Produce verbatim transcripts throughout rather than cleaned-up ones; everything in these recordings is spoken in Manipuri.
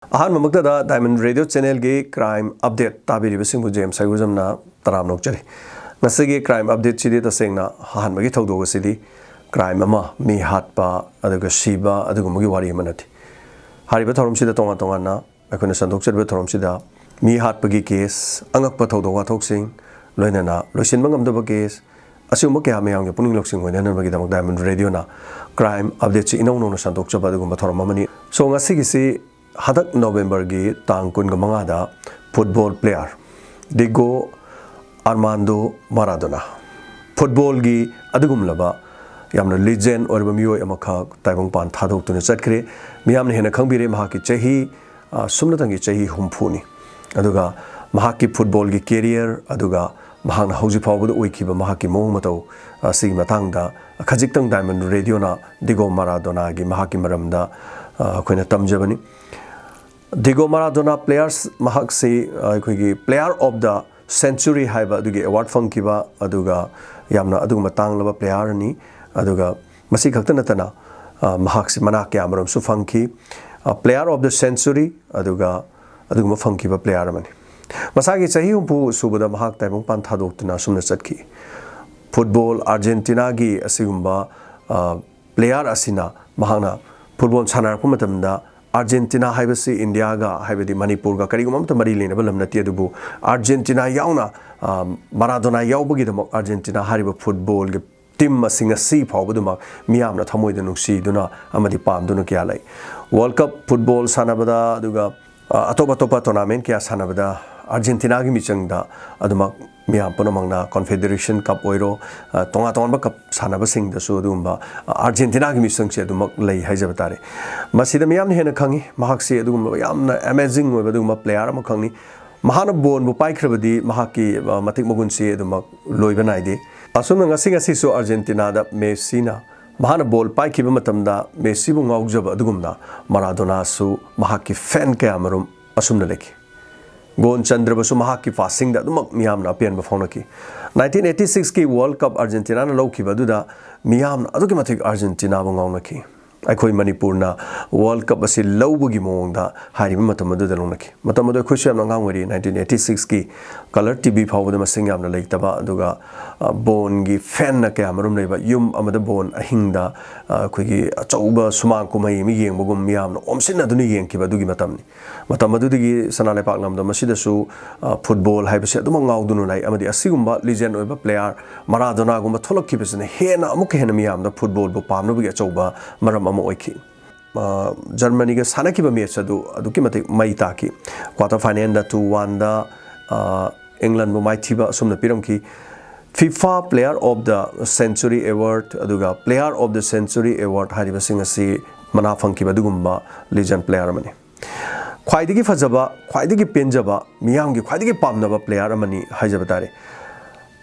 ꯑꯍꯥꯟꯕꯃꯛꯇꯗ Diamond Radio Channelꯒꯤ Crime Update ꯇꯥꯕꯤꯔꯤꯕꯁꯤꯡꯕꯨ ꯖꯦꯝꯁ ꯍꯩꯒꯨꯖꯝꯅ ꯇꯔꯥꯝꯅ ꯑꯣꯛꯆꯔꯤ꯫ ꯉꯁꯤꯒꯤ Crime Updateꯁꯤꯗꯤ ꯇꯁꯦꯡꯅ ꯑꯍꯥꯟꯕꯒꯤ ꯊꯧꯗꯣꯛ ꯑꯁꯤꯗꯤ crime ꯑꯃ, ꯃꯤ ꯍꯥꯠꯄ ꯑꯗꯨꯒ ꯁꯤꯕ ꯑꯗꯨꯒꯨꯝꯕꯒꯤ ꯋꯥꯔꯤ ꯑꯃ ꯅꯠꯇꯦ꯫ ꯍꯥꯏꯔꯤꯕ ꯊꯧꯔꯝꯁꯤꯗ ꯇꯣꯉꯥꯟ ꯇꯣꯉꯥꯟꯅ ꯑꯩꯈꯣꯏꯅ ꯁꯟꯗꯣꯛꯆꯔꯤꯕ ꯊꯧꯔꯝꯁꯤꯗ ꯃꯤ ꯍꯥꯠꯄꯒꯤ case, ꯑꯉꯛꯄ ꯊꯧꯗꯣꯛ ꯋꯥꯊꯣꯛꯁꯤꯡ, ꯂꯣꯏꯅꯅ ꯂꯣꯏꯁꯤꯟꯕ ꯉꯝꯗꯕ case, ꯑꯁꯤꯒꯨꯝꯕ ꯀꯌꯥ ꯃꯌꯥꯝꯒꯤ ꯄꯨꯛꯅꯤꯡ ꯂꯧꯁꯤꯡ ꯑꯣꯏꯅꯅꯕꯒꯤꯗꯃꯛ Diamond Radioꯅ Crime Updateꯁꯤ ꯏꯅꯧ ꯅꯧꯅ ꯁꯟꯗꯣꯛꯆꯕ ꯑꯗꯨꯒꯨꯝꯕ ꯊꯧꯔꯝ ꯑꯃꯅꯤ꯫ So, ꯉꯁꯤꯒꯤꯁꯤ ꯍꯟꯗꯛ Novemberꯒꯤ ꯇꯥꯡ ꯀꯨꯟꯒ ꯃꯉꯥꯗ football player Diego Armando Maradona, footballꯒꯤ ꯑꯗꯨꯒꯨꯝꯂꯕ ꯌꯥꯝꯅ legend ꯑꯣꯏꯔꯕ ꯃꯤꯑꯣꯏ ꯑꯃꯈꯛ ꯇꯥꯏꯕꯪꯄꯥꯟ ꯊꯥꯗꯣꯛꯇꯨꯅ ꯆꯠꯈ꯭ꯔꯦ꯫ ꯃꯤꯌꯥꯝꯅ ꯍꯦꯟꯅ ꯈꯪꯕꯤꯔꯦ ꯃꯍꯥꯛꯀꯤ ꯆꯍꯤ, ꯑ, ꯁꯨꯞꯅꯇꯪꯒꯤ ꯆꯍꯤ ꯍꯨꯝꯐꯨꯅꯤ꯫ ꯑꯗꯨꯒ ꯃꯍꯥꯛꯀꯤ footballꯒꯤ career, ꯑꯗꯨꯒ ꯃꯍꯥꯛꯅ ꯍꯧꯖꯤꯛ ꯐꯥꯎꯕꯗ ꯑꯣꯏꯈꯤꯕ ꯃꯍꯥꯛꯀꯤ ꯃꯑꯣꯡ ꯃꯇꯧ ꯑꯁꯤꯒꯤ ꯃꯇꯥꯡꯗ ꯈꯖꯤꯛꯇꯪ Diamond Radioꯅ Diego Maradonaꯒꯤ, ꯃꯍꯥꯛꯀꯤ ꯃꯔꯝꯗ, ꯑ, ꯑꯩꯈꯣꯏꯅ ꯇꯝꯖꯕꯅꯤ꯫ Diego Maradona players, ꯃꯍꯥꯛꯁꯤ, ꯑ, ꯑꯩꯈꯣꯏꯒꯤ Player of the Century ꯍꯥꯏꯕ ꯑꯗꯨꯒꯤ award ꯐꯪꯈꯤꯕ, ꯑꯗꯨꯒ ꯌꯥꯝꯅ ꯑꯗꯨꯒꯨꯝꯕ ꯇꯥꯡꯂꯕ playerꯅꯤ꯫ ꯑꯗꯨꯒ ꯃꯁꯤ ꯈꯛꯇ ꯅꯠꯇꯅ, ꯑ, ꯃꯍꯥꯛꯁꯤ ꯃꯅꯥ ꯀꯌꯥꯃꯔꯨꯝꯁꯨ ꯐꯪꯈꯤ꯫ ꯑ, Player of the Century, ꯑꯗꯨꯒ ꯑꯗꯨꯒꯨꯝꯕ ꯐꯪꯈꯤꯕ player ꯑꯃꯅꯤ꯫ ꯃꯁꯥꯒꯤ ꯆꯍꯤ ꯍꯨꯝꯐꯨ ꯁꯨꯕꯗ ꯃꯍꯥꯛ ꯇꯥꯏꯕꯪꯄꯥꯟ ꯊꯥꯗꯣꯛꯇꯨꯅ ꯑꯁꯨꯝꯅ ꯆꯠꯈꯤ꯫ Football, Argentinaꯒꯤ ꯑꯁꯤꯒꯨꯝꯕ, ꯑ, player ꯑꯁꯤꯅ ꯃꯍꯥꯛꯅ football ꯁꯥꯟꯅꯔꯛꯄ ꯃꯇꯝꯗ, Argentina ꯍꯥꯏꯕꯁꯤ Indiaꯒ, ꯍꯥꯏꯕꯗꯤ ꯃꯅꯤꯄꯨꯔꯒ ꯀꯔꯤꯒꯨꯝꯕ ꯑꯃꯠꯇ ꯃꯔꯤ ꯂꯩꯅꯕ ꯂꯝ ꯅꯠꯇꯦ, ꯑꯗꯨꯕꯨ Argentina ꯌꯥꯎꯅ, ꯑ, Maradona ꯌꯥꯎꯕꯒꯤꯗꯃꯛ Argentina ꯍꯥꯏꯔꯤꯕ footballꯒꯤ team ꯑꯁꯤ ꯉꯁꯤ ꯐꯥꯎꯕꯗꯨꯃꯛ ꯃꯤꯌꯥꯝꯅ ꯊꯃꯣꯏꯗ ꯅꯨꯡꯁꯤꯗꯨꯅ ꯑꯃꯗꯤ ꯄꯥꯝꯗꯨꯅ ꯀꯌꯥ ꯂꯩ꯫ World Cup football ꯁꯥꯟꯅꯕꯗ, ꯑꯗꯨꯒ, ꯑ, ꯑꯇꯣꯞ ꯑꯇꯣꯞꯄ tournament ꯀꯌꯥ ꯁꯥꯟꯅꯕꯗ Argentinaꯒꯤ ꯃꯤꯆꯪꯗ ꯑꯗꯨꯃꯛ ꯃꯤꯌꯥꯝ ꯄꯨꯝꯅꯃꯛꯅ Confederation Cup ꯑꯣꯏꯔꯣ, ꯑ, ꯇꯣꯉꯥꯟ ꯇꯣꯉꯥꯟꯕ cup ꯁꯥꯟꯅꯕꯁꯤꯡꯗꯁꯨ ꯑꯗꯨꯒꯨꯝꯕ, ꯑ, Argentinaꯒꯤ ꯃꯤꯆꯪꯁꯦ ꯑꯗꯨꯃꯛ ꯂꯩ ꯍꯥꯏꯖꯕ ꯇꯥꯔꯦ꯫ ꯃꯁꯤꯗ ꯃꯤꯌꯥꯝꯅ ꯍꯦꯟꯅ ꯈꯪꯉꯤ, ꯃꯍꯥꯛꯁꯤ ꯑꯗꯨꯒꯨꯝꯂꯕ ꯌꯥꯝꯅ amazing ꯑꯣꯏꯕ ꯑꯗꯨꯒꯨꯝꯕ player ꯑꯃꯈꯛꯅꯤ꯫ ꯃꯍꯥꯛꯅ ballꯕꯨ ꯄꯥꯏꯈ꯭ꯔꯕꯗꯤ ꯃꯍꯥꯛꯀꯤ, ꯑ, ꯃꯇꯤꯛ ꯃꯒꯨꯟꯁꯤ ꯑꯗꯨꯃꯛ ꯂꯣꯏꯕ ꯅꯥꯏꯗꯦ꯫ ꯑꯁꯨꯝꯅ ꯉꯁꯤ, ꯉꯁꯤꯁꯨ Argentinaꯗ Messiꯅ ꯃꯍꯥꯛꯅ ball ꯄꯥꯏꯈꯤꯕ ꯃꯇꯝꯗ Messiꯕꯨ ꯉꯥꯎꯖꯕ ꯑꯗꯨꯒꯨꯝꯅ Maradonaꯁꯨ ꯃꯍꯥꯛꯀꯤ fan ꯀꯌꯥꯃꯔꯨꯝ ꯑꯁꯨꯝꯅ ꯂꯩꯈꯤ꯫ Goal ꯆꯟꯗ꯭ꯔꯕꯁꯨ ꯃꯍꯥꯛꯀꯤ passingꯗ ꯑꯗꯨꯃꯛ ꯃꯤꯌꯥꯝꯅ ꯑꯄꯦꯟꯕ ꯐꯥꯎꯅꯈꯤ꯫ Nineteen eighty sixꯀꯤ World Cup Argentinaꯅ ꯂꯧꯈꯤꯕ ꯑꯗꯨꯗ ꯃꯤꯌꯥꯝꯅ ꯑꯗꯨꯛꯀꯤ ꯃꯇꯤꯛ Argentinaꯕꯨ ꯉꯥꯎꯅꯈꯤ꯫ ꯑꯩꯈꯣꯏ ꯃꯅꯤꯄꯨꯔꯅ World Cup ꯑꯁꯤ ꯂꯧꯕꯒꯤ ꯃꯑꯣꯡꯗ ꯍꯥꯏꯔꯤꯕ ꯃꯇꯝ ꯑꯗꯨꯗ ꯂꯧꯅꯈꯤ꯫ ꯃꯇꯝ ꯑꯗꯨ ꯑꯩꯈꯣꯏꯁꯨ ꯌꯥꯝꯅ ꯑꯉꯥꯡ ꯑꯣꯏꯔꯤ, nineteen eighty six ꯀꯤ꯫ Colour T V ꯐꯥꯎꯕꯗ ꯃꯁꯤꯡ ꯌꯥꯝꯅ ꯂꯩꯇꯕ, ꯑꯗꯨꯒ, ꯑ, ꯕꯣꯟꯒꯤ ꯐꯦꯟꯅ ꯀꯌꯥ ꯃꯔꯨꯝ ꯂꯩꯕ, ꯌꯨꯝ ꯑꯃꯗ ꯕꯣꯟ ꯑꯍꯤꯡꯗ, ꯑ, ꯑꯩꯈꯣꯏꯒꯤ ꯑꯆꯧꯕ ꯁꯨꯃꯥꯡ ꯀꯨꯝꯍꯩ ꯑꯃ ꯌꯦꯡꯕꯒꯨꯝ ꯃꯤꯌꯥꯝꯅ ꯑꯣꯝꯁꯤꯟꯅꯗꯨꯅ ꯌꯦꯡꯈꯤꯕ ꯑꯗꯨꯒꯤ ꯃꯇꯝꯅꯤ꯫ ꯃꯇꯝ ꯑꯗꯨꯗꯒꯤ ꯁꯅꯥ ꯂꯩꯄꯥꯛ ꯂꯝꯗꯝ ꯑꯁꯤꯗꯁꯨ, ꯑ, football ꯍꯥꯏꯕꯁꯤ ꯑꯗꯨꯃꯛ ꯉꯥꯎꯗꯨꯅ ꯂꯥꯛꯏ, ꯑꯃꯗꯤ ꯑꯁꯤꯒꯨꯝꯕ legend ꯑꯣꯏꯕ player ꯃꯔꯥꯗꯣꯅꯥꯒꯨꯝꯕ ꯊꯣꯛꯂꯛꯈꯤꯕꯁꯤꯅ ꯍꯦꯟꯅ ꯑꯃꯨꯛꯀ ꯍꯦꯟꯅ ꯃꯤꯌꯥꯝꯗ footballꯕꯨ ꯄꯥꯝꯅꯕꯒꯤ ꯑꯆꯧꯕ ꯃꯔꯝ ꯑꯃ ꯑꯣꯏꯈꯤ꯫ ꯑ, ꯖꯔꯃꯅꯤꯒ ꯁꯥꯟꯅꯈꯤꯕ match ꯑꯗꯨ ꯑꯗꯨꯛꯀꯤ ꯃꯇꯤꯛ ꯃꯩ ꯇꯥꯈꯤ꯫ Quarter finalꯗ two one ꯗ, ꯑ, ꯏꯪꯂꯟꯕꯨ ꯃꯥꯏꯊꯤꯕ ꯑꯁꯨꯝꯅ ꯄꯤꯔꯝꯈꯤ꯫ FIFA Player of the Century Award ꯑꯗꯨꯒ Player of the Century Award ꯍꯥꯏꯔꯤꯕꯁꯤꯡ ꯑꯁꯤ ꯃꯅꯥ ꯐꯪꯈꯤꯕ ꯑꯗꯨꯒꯨꯝꯕ legend player ꯑꯃꯅꯤ꯫ ꯈ꯭ꯋꯥꯏꯗꯒꯤ ꯐꯖꯕ, ꯈ꯭ꯋꯥꯏꯗꯒꯤ ꯄꯦꯟꯖꯕ, ꯃꯤꯌꯥꯝꯒꯤ ꯈ꯭ꯋꯥꯏꯗꯒꯤ ꯄꯥꯝꯅꯕ player ꯑꯃꯅꯤ ꯍꯥꯏꯖꯕ ꯇꯥꯔꯦ꯫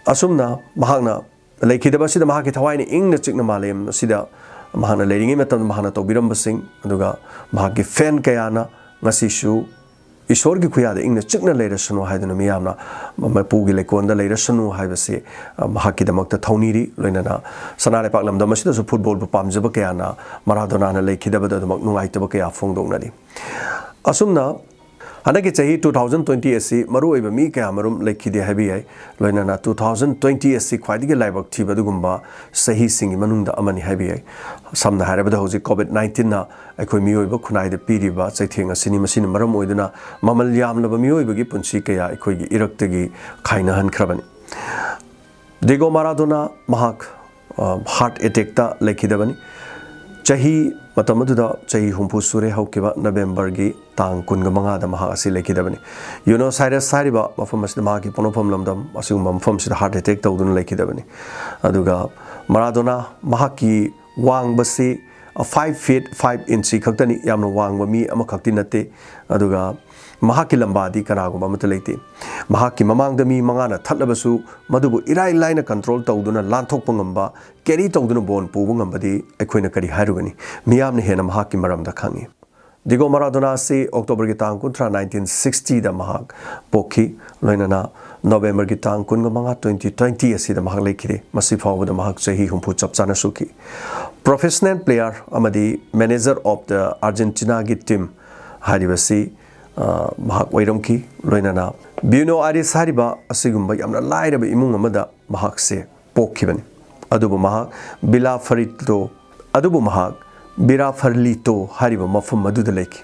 ꯑꯁꯨꯝꯅ ꯃꯍꯥꯛꯅ ꯂꯩꯈꯤꯗꯕ ꯑꯁꯤꯗ ꯃꯍꯥꯛꯀꯤ ꯊꯋꯥꯏꯅ ꯏꯪꯅ ꯆꯤꯛꯅ ꯃꯥꯂꯦꯝ ꯑꯁꯤꯗ ꯃꯍꯥꯛꯅ ꯂꯩꯔꯤꯉꯩ ꯃꯇꯝꯗ ꯃꯍꯥꯛꯅ ꯇꯧꯕꯤꯔꯝꯕꯁꯤꯡ, ꯑꯗꯨꯒ ꯃꯍꯥꯛꯀꯤ fan ꯀꯌꯥꯅ ꯉꯁꯤꯁꯨ ꯏꯁꯣꯔꯒꯤ ꯈꯨꯌꯥꯗ ꯏꯪꯅ ꯆꯤꯛꯅ ꯂꯩꯔꯁꯅꯨ ꯍꯥꯏꯗꯨꯅ ꯃꯤꯌꯥꯝꯅ ꯃꯄꯨꯒꯤ ꯂꯩꯀꯣꯜꯗ ꯂꯩꯔꯁꯅꯨ ꯍꯥꯏꯕꯁꯤ, ꯑ, ꯃꯍꯥꯛꯀꯤꯗꯃꯛꯇ ꯊꯧꯅꯤꯔꯤ꯫ ꯂꯣꯏꯅꯅ ꯁꯅꯥ ꯂꯩꯄꯥꯛ ꯂꯝꯗꯝ ꯑꯁꯤꯗꯁꯨ footballꯕꯨ ꯄꯥꯝꯖꯕ ꯀꯌꯥꯅ ꯃꯔꯥꯗꯣꯅꯥꯅ ꯂꯩꯈꯤꯗꯕꯗ ꯑꯗꯨꯃꯛ ꯅꯨꯡꯉꯥꯏꯇꯕ ꯀꯌꯥ ꯐꯣꯡꯗꯣꯛꯅꯔꯤ꯫ ꯑꯁꯨꯝꯅ ꯍꯟꯗꯛꯀꯤ ꯆꯍꯤ two thousand twenty ꯑꯁꯤ ꯃꯔꯨꯑꯣꯏꯕ ꯃꯤ ꯀꯌꯥ ꯃꯔꯨꯝ ꯂꯩꯈꯤꯗꯦ ꯍꯥꯏꯕ ꯌꯥꯏ꯫ ꯂꯣꯏꯅꯅ two thousand twenty ꯑꯁꯤ ꯈ꯭ꯋꯥꯏꯗꯒꯤ ꯂꯥꯏꯕꯛ ꯊꯤꯕ ꯑꯗꯨꯒꯨꯝꯕ ꯆꯍꯤꯁꯤꯡꯒꯤ ꯃꯅꯨꯡꯗ ꯑꯃꯅꯤ ꯍꯥꯏꯕ ꯌꯥꯏ꯫ ꯁꯝꯅ ꯍꯥꯏꯔꯕꯗ, ꯍꯧꯖꯤꯛ COVID nineteenꯅ ꯑꯩꯈꯣꯏ ꯃꯤꯑꯣꯏꯕ ꯈꯨꯟꯅꯥꯏꯗ ꯄꯤꯔꯤꯕ ꯆꯩꯊꯦꯡ ꯑꯁꯤꯅꯤ꯫ ꯃꯁꯤꯅ ꯃꯔꯝ ꯑꯣꯏꯗꯨꯅ ꯃꯃꯜ ꯌꯥꯝꯂꯕ ꯃꯤꯑꯣꯏꯕꯒꯤ ꯄꯨꯟꯁꯤ ꯀꯌꯥ ꯑꯩꯈꯣꯏꯒꯤ ꯏꯔꯛꯇꯒꯤ ꯈꯥꯏꯅꯍꯟꯈ꯭ꯔꯕꯅꯤ꯫ ꯗꯤꯒꯣ ꯃꯥꯔꯥꯗꯣꯅꯥ ꯃꯍꯥꯛ, ꯑ, heart attackꯇ ꯂꯩꯈꯤꯗꯕꯅꯤ꯫ ꯆꯍꯤ, ꯃꯇꯝ ꯑꯗꯨꯗ ꯆꯍꯤ ꯍꯨꯝꯐꯨ ꯁꯨꯔꯦ, ꯍꯧꯈꯤꯕ Novemberꯒꯤ ꯇꯥꯡ ꯀꯨꯟꯒ ꯃꯉꯥꯗ ꯃꯍꯥꯛ ꯑꯁꯤ ꯂꯩꯈꯤꯗꯕꯅꯤ꯫ Buenos Aires ꯍꯥꯏꯔꯤꯕ ꯃꯐꯝ ꯑꯁꯤꯗ, ꯃꯍꯥꯛꯀꯤ ꯄꯣꯛꯅꯐꯝ ꯂꯝꯗꯝ ꯑꯁꯤꯒꯨꯝꯕ ꯃꯐꯝꯁꯤꯗ heart attack ꯇꯧꯗꯨꯅ ꯂꯩꯈꯤꯗꯕꯅꯤ꯫ ꯑꯗꯨꯒ ꯃꯥꯔꯥꯗꯣꯅꯥ ꯃꯍꯥꯛꯀꯤ ꯋꯥꯡꯕꯁꯤ five feet five inch ꯈꯛꯇꯅꯤ, ꯌꯥꯝꯅ ꯋꯥꯡꯕ ꯃꯤ ꯑꯃꯈꯛꯇꯤ ꯅꯠꯇꯦ꯫ ꯑꯗꯨꯒ ꯃꯍꯥꯛꯀꯤ ꯂꯝꯕꯥꯗꯤ ꯀꯅꯥꯒꯨꯝꯕ ꯑꯃꯠꯇ ꯂꯩꯇꯦ꯫ ꯃꯍꯥꯛꯀꯤ ꯃꯃꯥꯡꯗ ꯃꯤ ꯃꯉꯥꯅ ꯊꯠꯂꯕꯁꯨ, ꯃꯗꯨꯕꯨ ꯏꯔꯥꯏ ꯂꯥꯏꯅ control ꯇꯧꯗꯨꯅ ꯂꯥꯟꯊꯣꯛꯄ ꯉꯝꯕ, carry ꯇꯧꯗꯨꯅ ꯕꯣꯜ ꯄꯨꯕ ꯉꯝꯕꯗꯤ ꯑꯩꯈꯣꯏꯅ ꯀꯔꯤ ꯍꯥꯏꯔꯨꯒꯅꯤ? ꯃꯤꯌꯥꯝꯅ ꯍꯦꯟꯅ ꯃꯍꯥꯛꯀꯤ ꯃꯔꯝꯗ ꯈꯪꯏ꯫ ꯗꯤꯒꯣ ꯃꯥꯔꯥꯗꯣꯅꯥ ꯑꯁꯤ Octoberꯒꯤ ꯇꯥꯡ ꯀꯨꯟꯊ꯭ꯔꯥ, nineteen sixtyꯗ ꯃꯍꯥꯛ ꯄꯣꯛꯈꯤ꯫ ꯂꯣꯏꯅꯅ ꯅꯣꯕꯦꯝꯕꯔꯒꯤ ꯇꯥꯡ ꯀꯨꯟꯃꯉꯥ, twenty twenty ꯑꯁꯤꯗ ꯃꯍꯥꯛ ꯂꯩꯈꯤꯗꯦ꯫ ꯃꯁꯤ ꯐꯥꯎꯕꯗ ꯃꯍꯥꯛ ꯆꯍꯤ ꯍꯨꯝꯐꯨ ꯆꯞ ꯆꯥꯅ ꯁꯨꯈꯤ꯫ Professional player ꯑꯃꯗꯤ manager of the Argentina ꯒꯤ team ꯍꯥꯏꯔꯤꯕꯁꯤ, ꯑ, ꯃꯍꯥꯛ ꯑꯣꯏꯔꯝꯈꯤ꯫ ꯂꯣꯏꯅꯅ ꯕ꯭ꯌꯨꯅꯣ ꯑꯥꯏꯔꯤꯁ ꯍꯥꯏꯔꯤꯕ ꯑꯁꯤꯒꯨꯝꯕ ꯌꯥꯝꯅ ꯂꯥꯏꯔꯕ ꯏꯃꯨꯡ ꯑꯃꯗ ꯃꯍꯥꯛꯁꯦ ꯄꯣꯛꯈꯤꯕꯅꯤ꯫ ꯑꯗꯨꯕꯨ ꯃꯍꯥꯛ ꯕꯤꯂꯥ ꯐꯔꯤꯇꯣ, ꯑꯗꯨꯕꯨ ꯃꯍꯥꯛ ꯕꯤꯔꯥ ꯐꯔꯂꯤꯇꯣ ꯍꯥꯏꯔꯤꯕ ꯃꯐꯝ ꯑꯗꯨꯗ ꯂꯩꯈꯤ꯫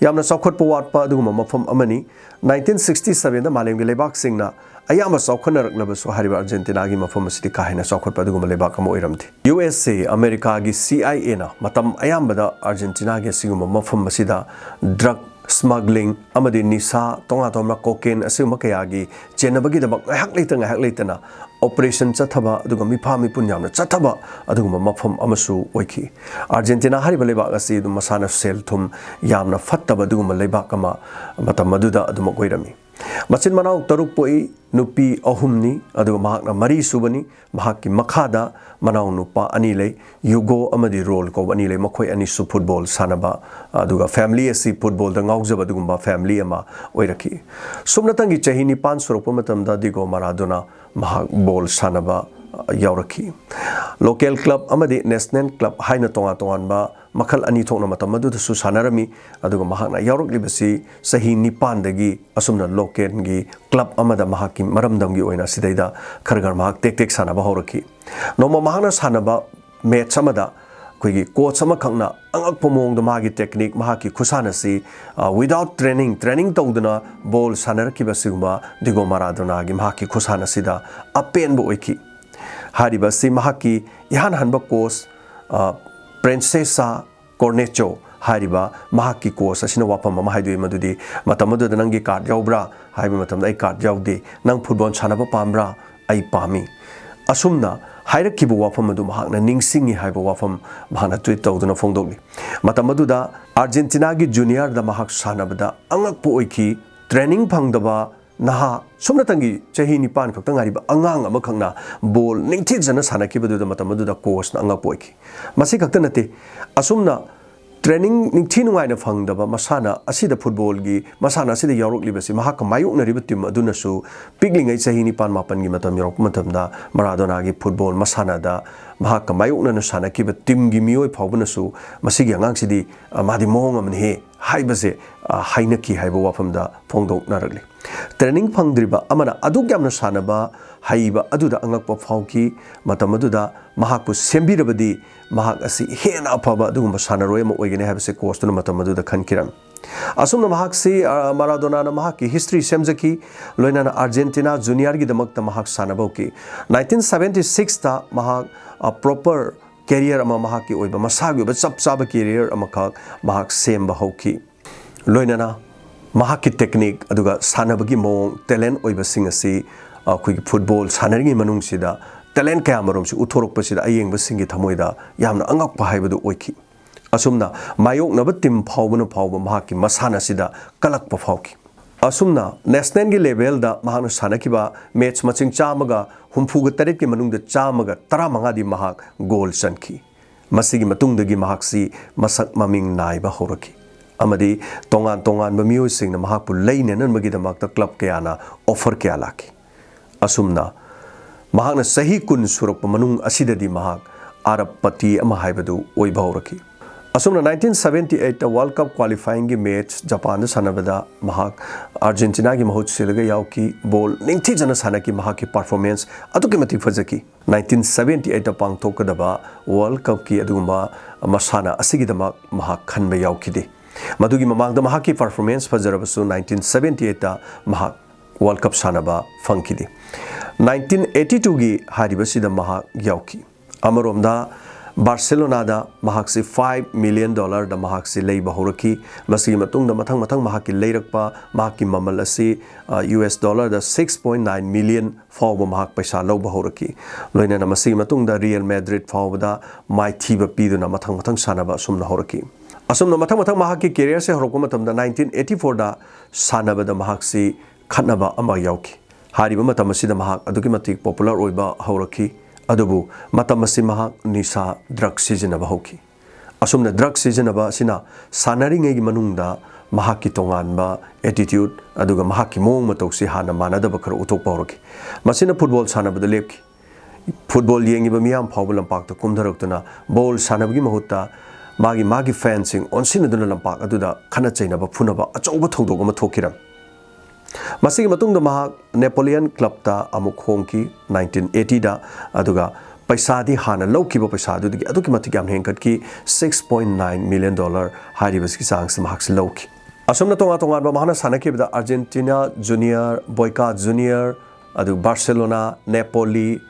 ꯌꯥꯝꯅ ꯆꯥꯎꯈꯠꯄ ꯋꯥꯠꯄ ꯑꯗꯨꯒꯨꯝꯕ ꯃꯐꯝ ꯑꯃꯅꯤ꯫ Nineteen sixty seven ꯗ ꯃꯥꯂꯦꯝꯒꯤ ꯂꯩꯕꯥꯛꯁꯤꯡꯅ ꯑꯌꯥꯝꯕ ꯆꯥꯎꯈꯠꯅꯔꯛꯂꯕꯁꯨ ꯍꯥꯏꯔꯤꯕ ꯑꯥꯔꯖꯦꯟꯇꯤꯅꯥꯒꯤ ꯃꯐꯝ ꯑꯁꯤꯗꯤ ꯀꯥ ꯍꯦꯟꯅ ꯆꯥꯎꯈꯠꯄ ꯑꯗꯨꯒꯨꯝꯕ ꯂꯩꯕꯥꯛ ꯑꯃ ꯑꯣꯏꯔꯝꯗꯦ꯫ ꯌꯨ ꯑꯦꯁ ꯑꯦ, ꯑꯃꯦꯔꯤꯀꯥꯒꯤ ꯁꯤ ꯑꯥꯏ ꯑꯦꯅ ꯃꯇꯝ ꯑꯌꯥꯝꯕꯗ ꯑꯥꯔꯖꯦꯟꯇꯤꯅꯥꯒꯤ ꯑꯁꯤꯒꯨꯝꯕ ꯃꯐꯝ ꯑꯁꯤꯗ drug smuggling ꯑꯃꯗꯤ ꯅꯤꯁꯥ, ꯇꯣꯉꯥꯟ ꯇꯣꯉꯥꯟꯕ cocaine ꯑꯁꯤꯒꯨꯝꯕ ꯀꯌꯥꯒꯤ ꯆꯦꯟꯅꯕꯒꯤꯗꯃꯛ ꯉꯥꯏꯍꯥꯛ ꯂꯩꯇ ꯉꯥꯏꯍꯥꯛ ꯂꯩꯇꯅ operation ꯆꯠꯊꯕ, ꯑꯗꯨꯒ ꯃꯤꯐꯥ ꯃꯤꯄꯨꯟ ꯌꯥꯝꯅ ꯆꯠꯊꯕ ꯑꯗꯨꯒꯨꯝꯕ ꯃꯐꯝ ꯑꯃꯁꯨ ꯑꯣꯏꯈꯤ꯫ ꯑꯥꯔꯖꯦꯟꯇꯤꯅꯥ ꯍꯥꯏꯔꯤꯕ ꯂꯩꯕꯥꯛ ꯑꯁꯤ ꯑꯗꯨꯝ ꯃꯁꯥꯅ ꯁꯦꯜ ꯊꯨꯝ ꯌꯥꯝꯅ ꯐꯠꯇꯕ ꯑꯗꯨꯒꯨꯝꯕ ꯂꯩꯕꯥꯛ ꯑꯃ ꯃꯇꯝ ꯑꯗꯨꯗ ꯑꯗꯨꯃꯛ ꯑꯣꯏꯔꯝꯃꯤ꯫ ꯃꯆꯤꯟ ꯃꯅꯥꯎ ꯇꯔꯨꯛ ꯄꯣꯛꯏ, ꯅꯨꯄꯤ ꯑꯍꯨꯝꯅꯤ, ꯑꯗꯨꯒ ꯃꯍꯥꯛꯅ ꯃꯔꯤ ꯁꯨꯕꯅꯤ꯫ ꯃꯍꯥꯛꯀꯤ ꯃꯈꯥꯗ ꯃꯅꯥꯎ ꯅꯨꯄꯥ ꯑꯅꯤ ꯂꯩ, ꯌꯨꯒꯣ ꯑꯃꯗꯤ ꯔꯣꯜ ꯀꯧꯕ ꯑꯅꯤ ꯂꯩ꯫ ꯃꯈꯣꯏ ꯑꯅꯤꯁꯨ ꯐꯨꯠꯕꯣꯜ ꯁꯥꯟꯅꯕ, ꯑꯗꯨꯒ family ꯑꯁꯤ ꯐꯨꯠꯕꯣꯜꯗ ꯉꯥꯎꯖꯕ ꯑꯗꯨꯒꯨꯝꯕ family ꯑꯃ ꯑꯣꯏꯔꯛꯈꯤ꯫ ꯁꯨꯞꯅꯇꯪꯒꯤ ꯆꯍꯤ ꯅꯤꯄꯥꯟ ꯁꯨꯔꯛꯄ ꯃꯇꯝꯗ ꯗꯤꯒꯣ ꯃꯥꯔꯥꯗꯣꯅꯥ ꯃꯍꯥꯛ ꯕꯣꯜ ꯁꯥꯟꯅꯕ, ꯑ, ꯌꯥꯎꯔꯛꯈꯤ꯫ Local club ꯑꯃꯗꯤ national club ꯍꯥꯏꯅ ꯇꯣꯉꯥꯟ ꯇꯣꯉꯥꯟꯕ ꯃꯈꯜ ꯑꯅꯤ ꯊꯣꯛꯅ ꯃꯇꯝ ꯑꯗꯨꯗꯁꯨ ꯁꯥꯟꯅꯔꯝꯃꯤ꯫ ꯑꯗꯨꯒ ꯃꯍꯥꯛꯅ ꯌꯥꯎꯔꯛꯂꯤꯕꯁꯤ ꯆꯍꯤ ꯅꯤꯄꯥꯟꯗꯒꯤ ꯑꯁꯨꯝꯅ local ꯒꯤ club ꯑꯃꯗ ꯃꯍꯥꯛꯀꯤ ꯃꯔꯝꯗꯝꯒꯤ ꯑꯣꯏꯅ ꯁꯤꯗꯩꯗ ꯈꯔ ꯈꯔ ꯃꯍꯥꯛ ꯇꯦꯛ ꯇꯦꯛ ꯁꯥꯟꯅꯕ ꯍꯧꯔꯛꯈꯤ꯫ ꯅꯣꯡꯃ ꯃꯍꯥꯛꯅ ꯁꯥꯟꯅꯕ match ꯑꯃꯗ ꯑꯩꯈꯣꯏꯒꯤ coach ꯑꯃꯈꯛꯅ ꯑꯉꯛꯄ ꯃꯑꯣꯡꯗ ꯃꯥꯒꯤ technique, ꯃꯍꯥꯛꯀꯤ ꯈꯨꯁꯥꯟꯅꯁꯤ, ꯑ, without training, training ꯇꯧꯗꯅ ꯕꯣꯜ ꯁꯥꯟꯅꯔꯛꯈꯤꯕ ꯑꯁꯤꯒꯨꯝꯕ ꯗꯤꯒꯣ ꯃꯥꯔꯥꯗꯣꯅꯥꯒꯤ ꯃꯍꯥꯛꯀꯤ ꯈꯨꯁꯥꯟꯅꯁꯤꯗ ꯑꯄꯦꯟꯕ ꯑꯣꯏꯈꯤ꯫ ꯍꯥꯏꯔꯤꯕ ꯑꯁꯤ ꯃꯍꯥꯛꯀꯤ ꯏꯍꯥꯟ ꯍꯥꯟꯕ coach, ꯑ, ꯄ꯭ꯔꯦꯟꯁꯦꯁꯥ ꯀꯣꯔꯅꯦꯆꯣ ꯍꯥꯏꯔꯤꯕ ꯃꯍꯥꯛꯀꯤ coach ꯑꯁꯤꯅ ꯋꯥꯐꯝ ꯑꯃ ꯍꯥꯏꯗꯣꯛꯏ, ꯃꯗꯨꯗꯤ ꯃꯇꯝ ꯑꯗꯨꯗ "ꯅꯪꯒꯤ card ꯌꯥꯎꯕ꯭ꯔꯥ?" ꯍꯥꯏꯕ ꯃꯇꯝꯗ "ꯑꯩ card ꯌꯥꯎꯗꯦ"꯫ "ꯅꯪ ꯐꯨꯠꯕꯣꯜ ꯁꯥꯟꯅꯕ ꯄꯥꯝꯕ꯭ꯔꯥ?" "ꯑꯩ ꯄꯥꯝꯃꯤ"꯫ ꯑꯁꯨꯝꯅ ꯍꯥꯏꯔꯛꯈꯤꯕ ꯋꯥꯐꯝ ꯑꯗꯨ ꯃꯍꯥꯛꯅ ꯅꯤꯡꯁꯤꯡꯉꯤ ꯍꯥꯏꯕ ꯋꯥꯐꯝ ꯃꯍꯥꯛꯅ tweet ꯇꯧꯗꯨꯅ ꯐꯣꯡꯗꯣꯛꯂꯤ꯫ ꯃꯇꯝ ꯑꯗꯨꯗ ꯑꯥꯔꯖꯦꯟꯇꯤꯅꯥꯒꯤ junior ꯗ ꯃꯍꯥꯛ ꯁꯥꯟꯅꯕꯗ ꯑꯉꯛꯄ ꯑꯣꯏꯈꯤ꯫ Training ꯐꯪꯗꯕ ꯅꯍꯥ, ꯁꯨꯞꯅꯇꯪꯒꯤ ꯆꯍꯤ ꯅꯤꯄꯥꯟ ꯈꯛꯇ ꯉꯥꯏꯔꯤꯕ ꯑꯉꯥꯡ ꯑꯃꯈꯛꯅ ꯕꯣꯜ ꯅꯤꯡꯊꯤꯖꯅ ꯁꯥꯟꯅꯈꯤꯕꯗꯨꯗ ꯃꯇꯝ ꯑꯗꯨꯗ coach ꯅ ꯑꯉꯛꯄ ꯑꯣꯏꯈꯤ꯫ ꯃꯁꯤ ꯈꯛꯇ ꯅꯠꯇꯦ, ꯑꯁꯨꯝꯅ training ꯅꯤꯡꯊꯤ ꯅꯨꯡꯉꯥꯏꯅ ꯐꯪꯗꯕ ꯃꯁꯥꯟꯅ ꯑꯁꯤꯗ, ꯐꯨꯠꯕꯣꯜꯒꯤ ꯃꯁꯥꯟꯅ ꯑꯁꯤꯗ ꯌꯥꯎꯔꯛꯂꯤꯕꯁꯤ, ꯃꯍꯥꯛꯀ ꯃꯥꯌꯣꯛꯅꯔꯤꯕ ꯇꯤꯝ ꯑꯗꯨꯅꯁꯨ ꯄꯤꯛꯂꯤꯉꯩ ꯆꯍꯤ ꯅꯤꯄꯥꯟ ꯃꯥꯄꯟꯒꯤ ꯃꯇꯝ ꯌꯧꯔꯛꯄ ꯃꯇꯝꯗ ꯃꯔꯥꯗꯣꯅꯥꯒꯤ ꯐꯨꯠꯕꯣꯜ ꯃꯁꯥꯟꯅꯗ ꯃꯍꯥꯛꯀ ꯃꯥꯌꯣꯛꯅꯅ ꯁꯥꯟꯅꯈꯤꯕ ꯇꯤꯝꯒꯤ ꯃꯤꯑꯣꯏ ꯐꯥꯎꯕꯅꯁꯨ "ꯃꯁꯤꯒꯤ ꯑꯉꯥꯡꯁꯤꯗꯤ, ꯑ, ꯃꯥꯗꯤ ꯃꯑꯣꯡ ꯑꯃꯅꯤꯍꯦ" ꯍꯥꯏꯕꯁꯦ, ꯑ, ꯍꯥꯏꯅꯈꯤ ꯍꯥꯏꯕ ꯋꯥꯐꯝꯗ ꯐꯣꯡꯗꯣꯛꯅꯔꯛꯂꯤ꯫ Training ꯐꯪꯗ꯭ꯔꯤꯕ ꯑꯃꯅ ꯑꯗꯨꯛ ꯌꯥꯝꯅ ꯁꯥꯟꯅꯕ ꯍꯩꯕ ꯑꯗꯨꯗ ꯑꯉꯛꯄ ꯐꯥꯎꯈꯤ꯫ ꯃꯇꯝ ꯑꯗꯨꯗ ꯃꯍꯥꯛꯄꯨ ꯁꯦꯝꯕꯤꯔꯕꯗꯤ ꯃꯍꯥꯛ ꯑꯁꯤ ꯍꯦꯟꯅ ꯑꯐꯕ ꯑꯗꯨꯒꯨꯝꯕ ꯁꯥꯟꯅꯔꯣꯏ ꯑꯃ ꯑꯣꯏꯒꯅꯤ ꯍꯥꯏꯕꯁꯦ coach ꯇꯨꯅ ꯃꯇꯝ ꯑꯗꯨꯗ ꯈꯟꯈꯤꯔꯝꯃꯤ꯫ ꯑꯁꯨꯝꯅ ꯃꯍꯥꯛꯁꯤ, ꯑ, ꯃꯔꯥꯗꯣꯅꯥꯅ ꯃꯍꯥꯛꯀꯤ history ꯁꯦꯝꯖꯈꯤ, ꯂꯣꯏꯅꯅ ꯑꯥꯔꯖꯦꯟꯇꯤꯅꯥ ꯖꯨꯅꯤꯌꯔꯒꯤꯗꯃꯛꯇ ꯃꯍꯥꯛ ꯁꯥꯟꯅꯕ ꯍꯧꯈꯤ꯫ Nineteen seventy six ꯇ ꯃꯍꯥꯛ, ꯑ, proper career ꯑꯃ, ꯃꯍꯥꯛꯀꯤ ꯑꯣꯏꯕ, ꯃꯁꯥꯒꯤ ꯑꯣꯏꯕ ꯆꯞ ꯆꯥꯕ career ꯑꯃꯈꯛ ꯃꯍꯥꯛ ꯁꯦꯝꯕ ꯍꯧꯈꯤ꯫ ꯂꯣꯏꯅꯅ ꯃꯍꯥꯛꯀꯤ technique ꯑꯗꯨꯒ ꯁꯥꯟꯅꯕꯒꯤ ꯃꯑꯣꯡ, talent ꯑꯣꯏꯕꯁꯤꯡ ꯑꯁꯤ ꯑꯩꯈꯣꯏꯒꯤ ꯐꯨꯠꯕꯣꯜ ꯁꯥꯟꯅꯔꯤꯉꯩ ꯃꯅꯨꯡꯁꯤꯗ talent ꯀꯌꯥ ꯃꯔꯨꯝꯁꯤ ꯎꯠꯊꯣꯔꯛꯄꯁꯤꯗ ꯑꯌꯦꯡꯕꯁꯤꯡꯒꯤ ꯊꯃꯣꯏꯗ ꯌꯥꯝꯅ ꯑꯉꯛꯄ ꯍꯥꯏꯕꯗꯨ ꯑꯣꯏꯈꯤ꯫ ꯑꯁꯨꯝꯅ ꯃꯥꯌꯣꯛꯅꯕ ꯇꯤꯝ ꯐꯥꯎꯕꯅ ꯐꯥꯎꯕ ꯃꯍꯥꯛꯀꯤ ꯃꯁꯥꯟꯅꯁꯤꯗ ꯀꯜꯂꯛꯄ ꯐꯥꯎꯈꯤ꯫ ꯑꯁꯨꯝꯅ national ꯒꯤ level ꯗ ꯃꯍꯥꯛꯅ ꯁꯥꯟꯅꯈꯤꯕ match ꯃꯁꯤꯡ ꯆꯥꯝꯃꯒ ꯍꯨꯝꯐꯨꯒ ꯇꯔꯦꯠꯀꯤ ꯃꯅꯨꯡꯗ ꯆꯥꯝꯃꯒ ꯇꯔꯥꯃꯉꯥꯗꯤ ꯃꯍꯥꯛ goal ꯆꯟꯈꯤ꯫ ꯃꯁꯤꯒꯤ ꯃꯇꯨꯡꯗꯒꯤ ꯃꯍꯥꯛꯁꯤ ꯃꯁꯛ ꯃꯃꯤꯡ ꯅꯥꯏꯕ ꯍꯧꯔꯛꯈꯤ ꯑꯃꯗꯤ ꯇꯣꯉꯥꯟ ꯇꯣꯉꯥꯟꯕ ꯃꯤꯑꯣꯏꯁꯤꯡꯅ ꯃꯍꯥꯛꯄꯨ ꯂꯩꯅꯅꯕꯒꯤꯗꯃꯛꯇ club ꯀꯌꯥꯅ offer ꯀꯌꯥ ꯂꯥꯛꯈꯤ꯫ ꯑꯁꯨꯝꯅ ꯃꯍꯥꯛꯅ ꯆꯍꯤ ꯀꯨꯟ ꯁꯨꯔꯛꯄ ꯃꯅꯨꯡ ꯑꯁꯤꯗꯗꯤ ꯃꯍꯥꯛ ꯑꯔꯕꯄꯇꯤ ꯑꯃ ꯍꯥꯏꯕꯗꯨ ꯑꯣꯏꯕ ꯍꯧꯔꯛꯈꯤ꯫ ꯑꯁꯨꯝꯅ nineteen seventy eight ꯇ World Cup qualifying ꯒꯤ match ꯖꯄꯥꯟꯗ ꯁꯥꯟꯅꯕꯗ ꯃꯍꯥꯛ ꯑꯥꯔꯖꯦꯟꯇꯤꯅꯥꯒꯤ ꯃꯍꯨꯠ ꯁꯤꯜꯂꯒ ꯌꯥꯎꯈꯤ꯫ Ball ꯅꯤꯡꯊꯤꯖꯅ ꯁꯥꯟꯅꯈꯤ꯫ ꯃꯍꯥꯛꯀꯤ performance ꯑꯗꯨꯛꯀꯤ ꯃꯇꯤꯛ ꯐꯖꯈꯤ꯫ Nineteen seventy eight ꯇ ꯄꯥꯡꯊꯣꯛꯀꯗꯕ World Cup ꯀꯤ ꯑꯗꯨꯒꯨꯝꯕ ꯃꯁꯥꯟꯅ ꯑꯁꯤꯒꯤꯗꯃꯛ ꯃꯍꯥꯛ ꯈꯟꯕ ꯌꯥꯎꯈꯤꯗꯦ꯫ ꯃꯗꯨꯒꯤ ꯃꯃꯥꯡꯗ ꯃꯍꯥꯛꯀꯤ performance ꯐꯖꯔꯕꯁꯨ nineteen seventy eight ꯇ ꯃꯍꯥꯛ World Cup ꯁꯥꯟꯅꯕ ꯐꯪꯈꯤꯗꯦ꯫ Nineteen eighty two ꯒꯤ ꯍꯥꯏꯔꯤꯕꯁꯤꯗ ꯃꯍꯥꯛ ꯌꯥꯎꯈꯤ꯫ ꯑꯃꯔꯣꯝꯗ ꯕꯥꯔꯁꯦꯂꯣꯅꯥꯗ ꯃꯍꯥꯛꯁꯤ five million dollar ꯗ ꯃꯍꯥꯛꯁꯤ ꯂꯩꯕ ꯍꯧꯔꯛꯈꯤ꯫ ꯃꯁꯤꯒꯤ ꯃꯇꯨꯡꯗ ꯃꯊꯪ ꯃꯊꯪ ꯃꯍꯥꯛꯀꯤ ꯂꯩꯔꯛꯄ, ꯃꯍꯥꯛꯀꯤ ꯃꯃꯜ ꯑꯁꯤ, ꯑ, U S dollar ꯗ six point nine million ꯐꯥꯎꯕ ꯃꯍꯥꯛ ꯄꯩꯁꯥ ꯂꯧꯕ ꯍꯧꯔꯛꯈꯤ꯫ ꯂꯣꯏꯅꯅ ꯃꯁꯤꯒꯤ ꯃꯇꯨꯡꯗ Real Madrid ꯐꯥꯎꯕꯗ ꯃꯥꯏꯊꯤꯕ ꯄꯤꯗꯨꯅ ꯃꯊꯪ ꯃꯊꯪ ꯁꯥꯟꯅꯕ ꯑꯁꯨꯝꯅ ꯍꯧꯔꯛꯈꯤ꯫ ꯑꯁꯨꯝꯅ ꯃꯊꯪ ꯃꯊꯪ ꯃꯍꯥꯛꯀꯤ career ꯁꯦ ꯍꯧꯔꯛꯄ ꯃꯇꯝꯗ nineteen eighty four ꯗ ꯁꯥꯟꯅꯕꯗ ꯃꯍꯥꯛꯁꯤ ꯈꯠꯅꯕ ꯑꯃ ꯌꯥꯎꯈꯤ꯫ ꯍꯥꯏꯔꯤꯕ ꯃꯇꯝ ꯑꯁꯤꯗ ꯃꯍꯥꯛ ꯑꯗꯨꯛꯀꯤ ꯃꯇꯤꯛ popular ꯑꯣꯏꯕ ꯍꯧꯔꯛꯈꯤ꯫ ꯑꯗꯨꯕꯨ ꯃꯇꯝ ꯑꯁꯤ ꯃꯍꯥꯛ ꯅꯤꯁꯥ, drug ꯁꯤꯖꯤꯟꯅꯕ ꯍꯧꯈꯤ꯫ ꯑꯁꯨꯝꯅ ꯗ꯭ꯔꯒ ꯁꯤꯖꯤꯟꯅꯕ ꯑꯁꯤꯅ ꯁꯥꯟꯅꯔꯤꯉꯩꯒꯤ ꯃꯅꯨꯡꯗ ꯃꯍꯥꯛꯀꯤ ꯇꯣꯉꯥꯟꯕ ꯑꯦꯇꯤꯇ꯭ꯌꯨꯠ ꯑꯗꯨꯒ ꯃꯍꯥꯛꯀꯤ ꯃꯑꯣꯡ ꯃꯇꯧꯁꯤ ꯍꯥꯟꯅ ꯃꯥꯟꯅꯗꯕ ꯈꯔ ꯎꯠꯊꯣꯛꯄ ꯍꯧꯔꯛꯈꯤ꯫ ꯃꯁꯤꯅ ꯐꯨꯠꯕꯣꯜ ꯁꯥꯟꯅꯕꯗ ꯂꯦꯞꯈꯤ꯫ ꯐꯨꯠꯕꯣꯜ ꯌꯦꯡꯉꯤꯕ ꯃꯤꯌꯥꯝ ꯐꯥꯎꯕ ꯂꯝꯄꯥꯛꯇ ꯀꯨꯝꯊꯔꯛꯇꯨꯅ ꯕꯣꯜ ꯁꯥꯟꯅꯕꯒꯤ ꯃꯍꯨꯠꯇ ꯃꯥꯒꯤ ꯃꯥꯒꯤ ꯐꯦꯟꯁꯤꯡ ꯑꯣꯟꯁꯤꯟꯅꯗꯨꯅ ꯂꯝꯄꯥꯛ ꯑꯗꯨꯗ ꯈꯠꯅ ꯆꯩꯅꯕ ꯐꯨꯅꯕ ꯑꯆꯧꯕ ꯊꯧꯗꯣꯛ ꯑꯃ ꯊꯣꯛꯈꯤꯔꯝꯃꯤ꯫ ꯃꯁꯤꯒꯤ ꯃꯇꯨꯡꯗ ꯃꯍꯥꯛ ꯅꯦꯄꯣꯂꯤꯌꯟ ꯀ꯭ꯂꯕꯇ ꯑꯃꯨꯛ ꯍꯣꯡꯈꯤ ꯅꯥꯏꯟꯇꯤꯟ ꯑꯩꯠꯇꯤꯗ, ꯑꯗꯨꯒ ꯄꯩꯁꯥꯗꯤ ꯍꯥꯟꯅ ꯂꯧꯈꯤꯕ ꯄꯩꯁꯥ ꯑꯗꯨꯗꯒꯤ ꯑꯗꯨꯛꯀꯤ ꯃꯇꯤꯛ ꯌꯥꯝꯅ ꯍꯦꯟꯒꯠꯈꯤ, six point nine million dollar ꯍꯥꯏꯔꯤꯕꯁꯤꯒꯤ ꯆꯥꯡꯁꯤ ꯃꯍꯥꯛꯁꯤ ꯂꯧꯈꯤ꯫ ꯑꯁꯨꯝꯅ ꯇꯣꯉꯥꯟ ꯇꯣꯉꯥꯟꯕ ꯃꯍꯥꯛꯅ ꯁꯥꯟꯅꯈꯤꯕꯗ ꯑꯥꯔꯖꯦꯟꯇꯤꯅꯥ ꯖꯨꯅꯤꯌꯔ, ꯕꯣꯏꯀꯥ ꯖꯨꯅꯤꯌꯔ, ꯑꯗꯨ Barcelona, Napoli,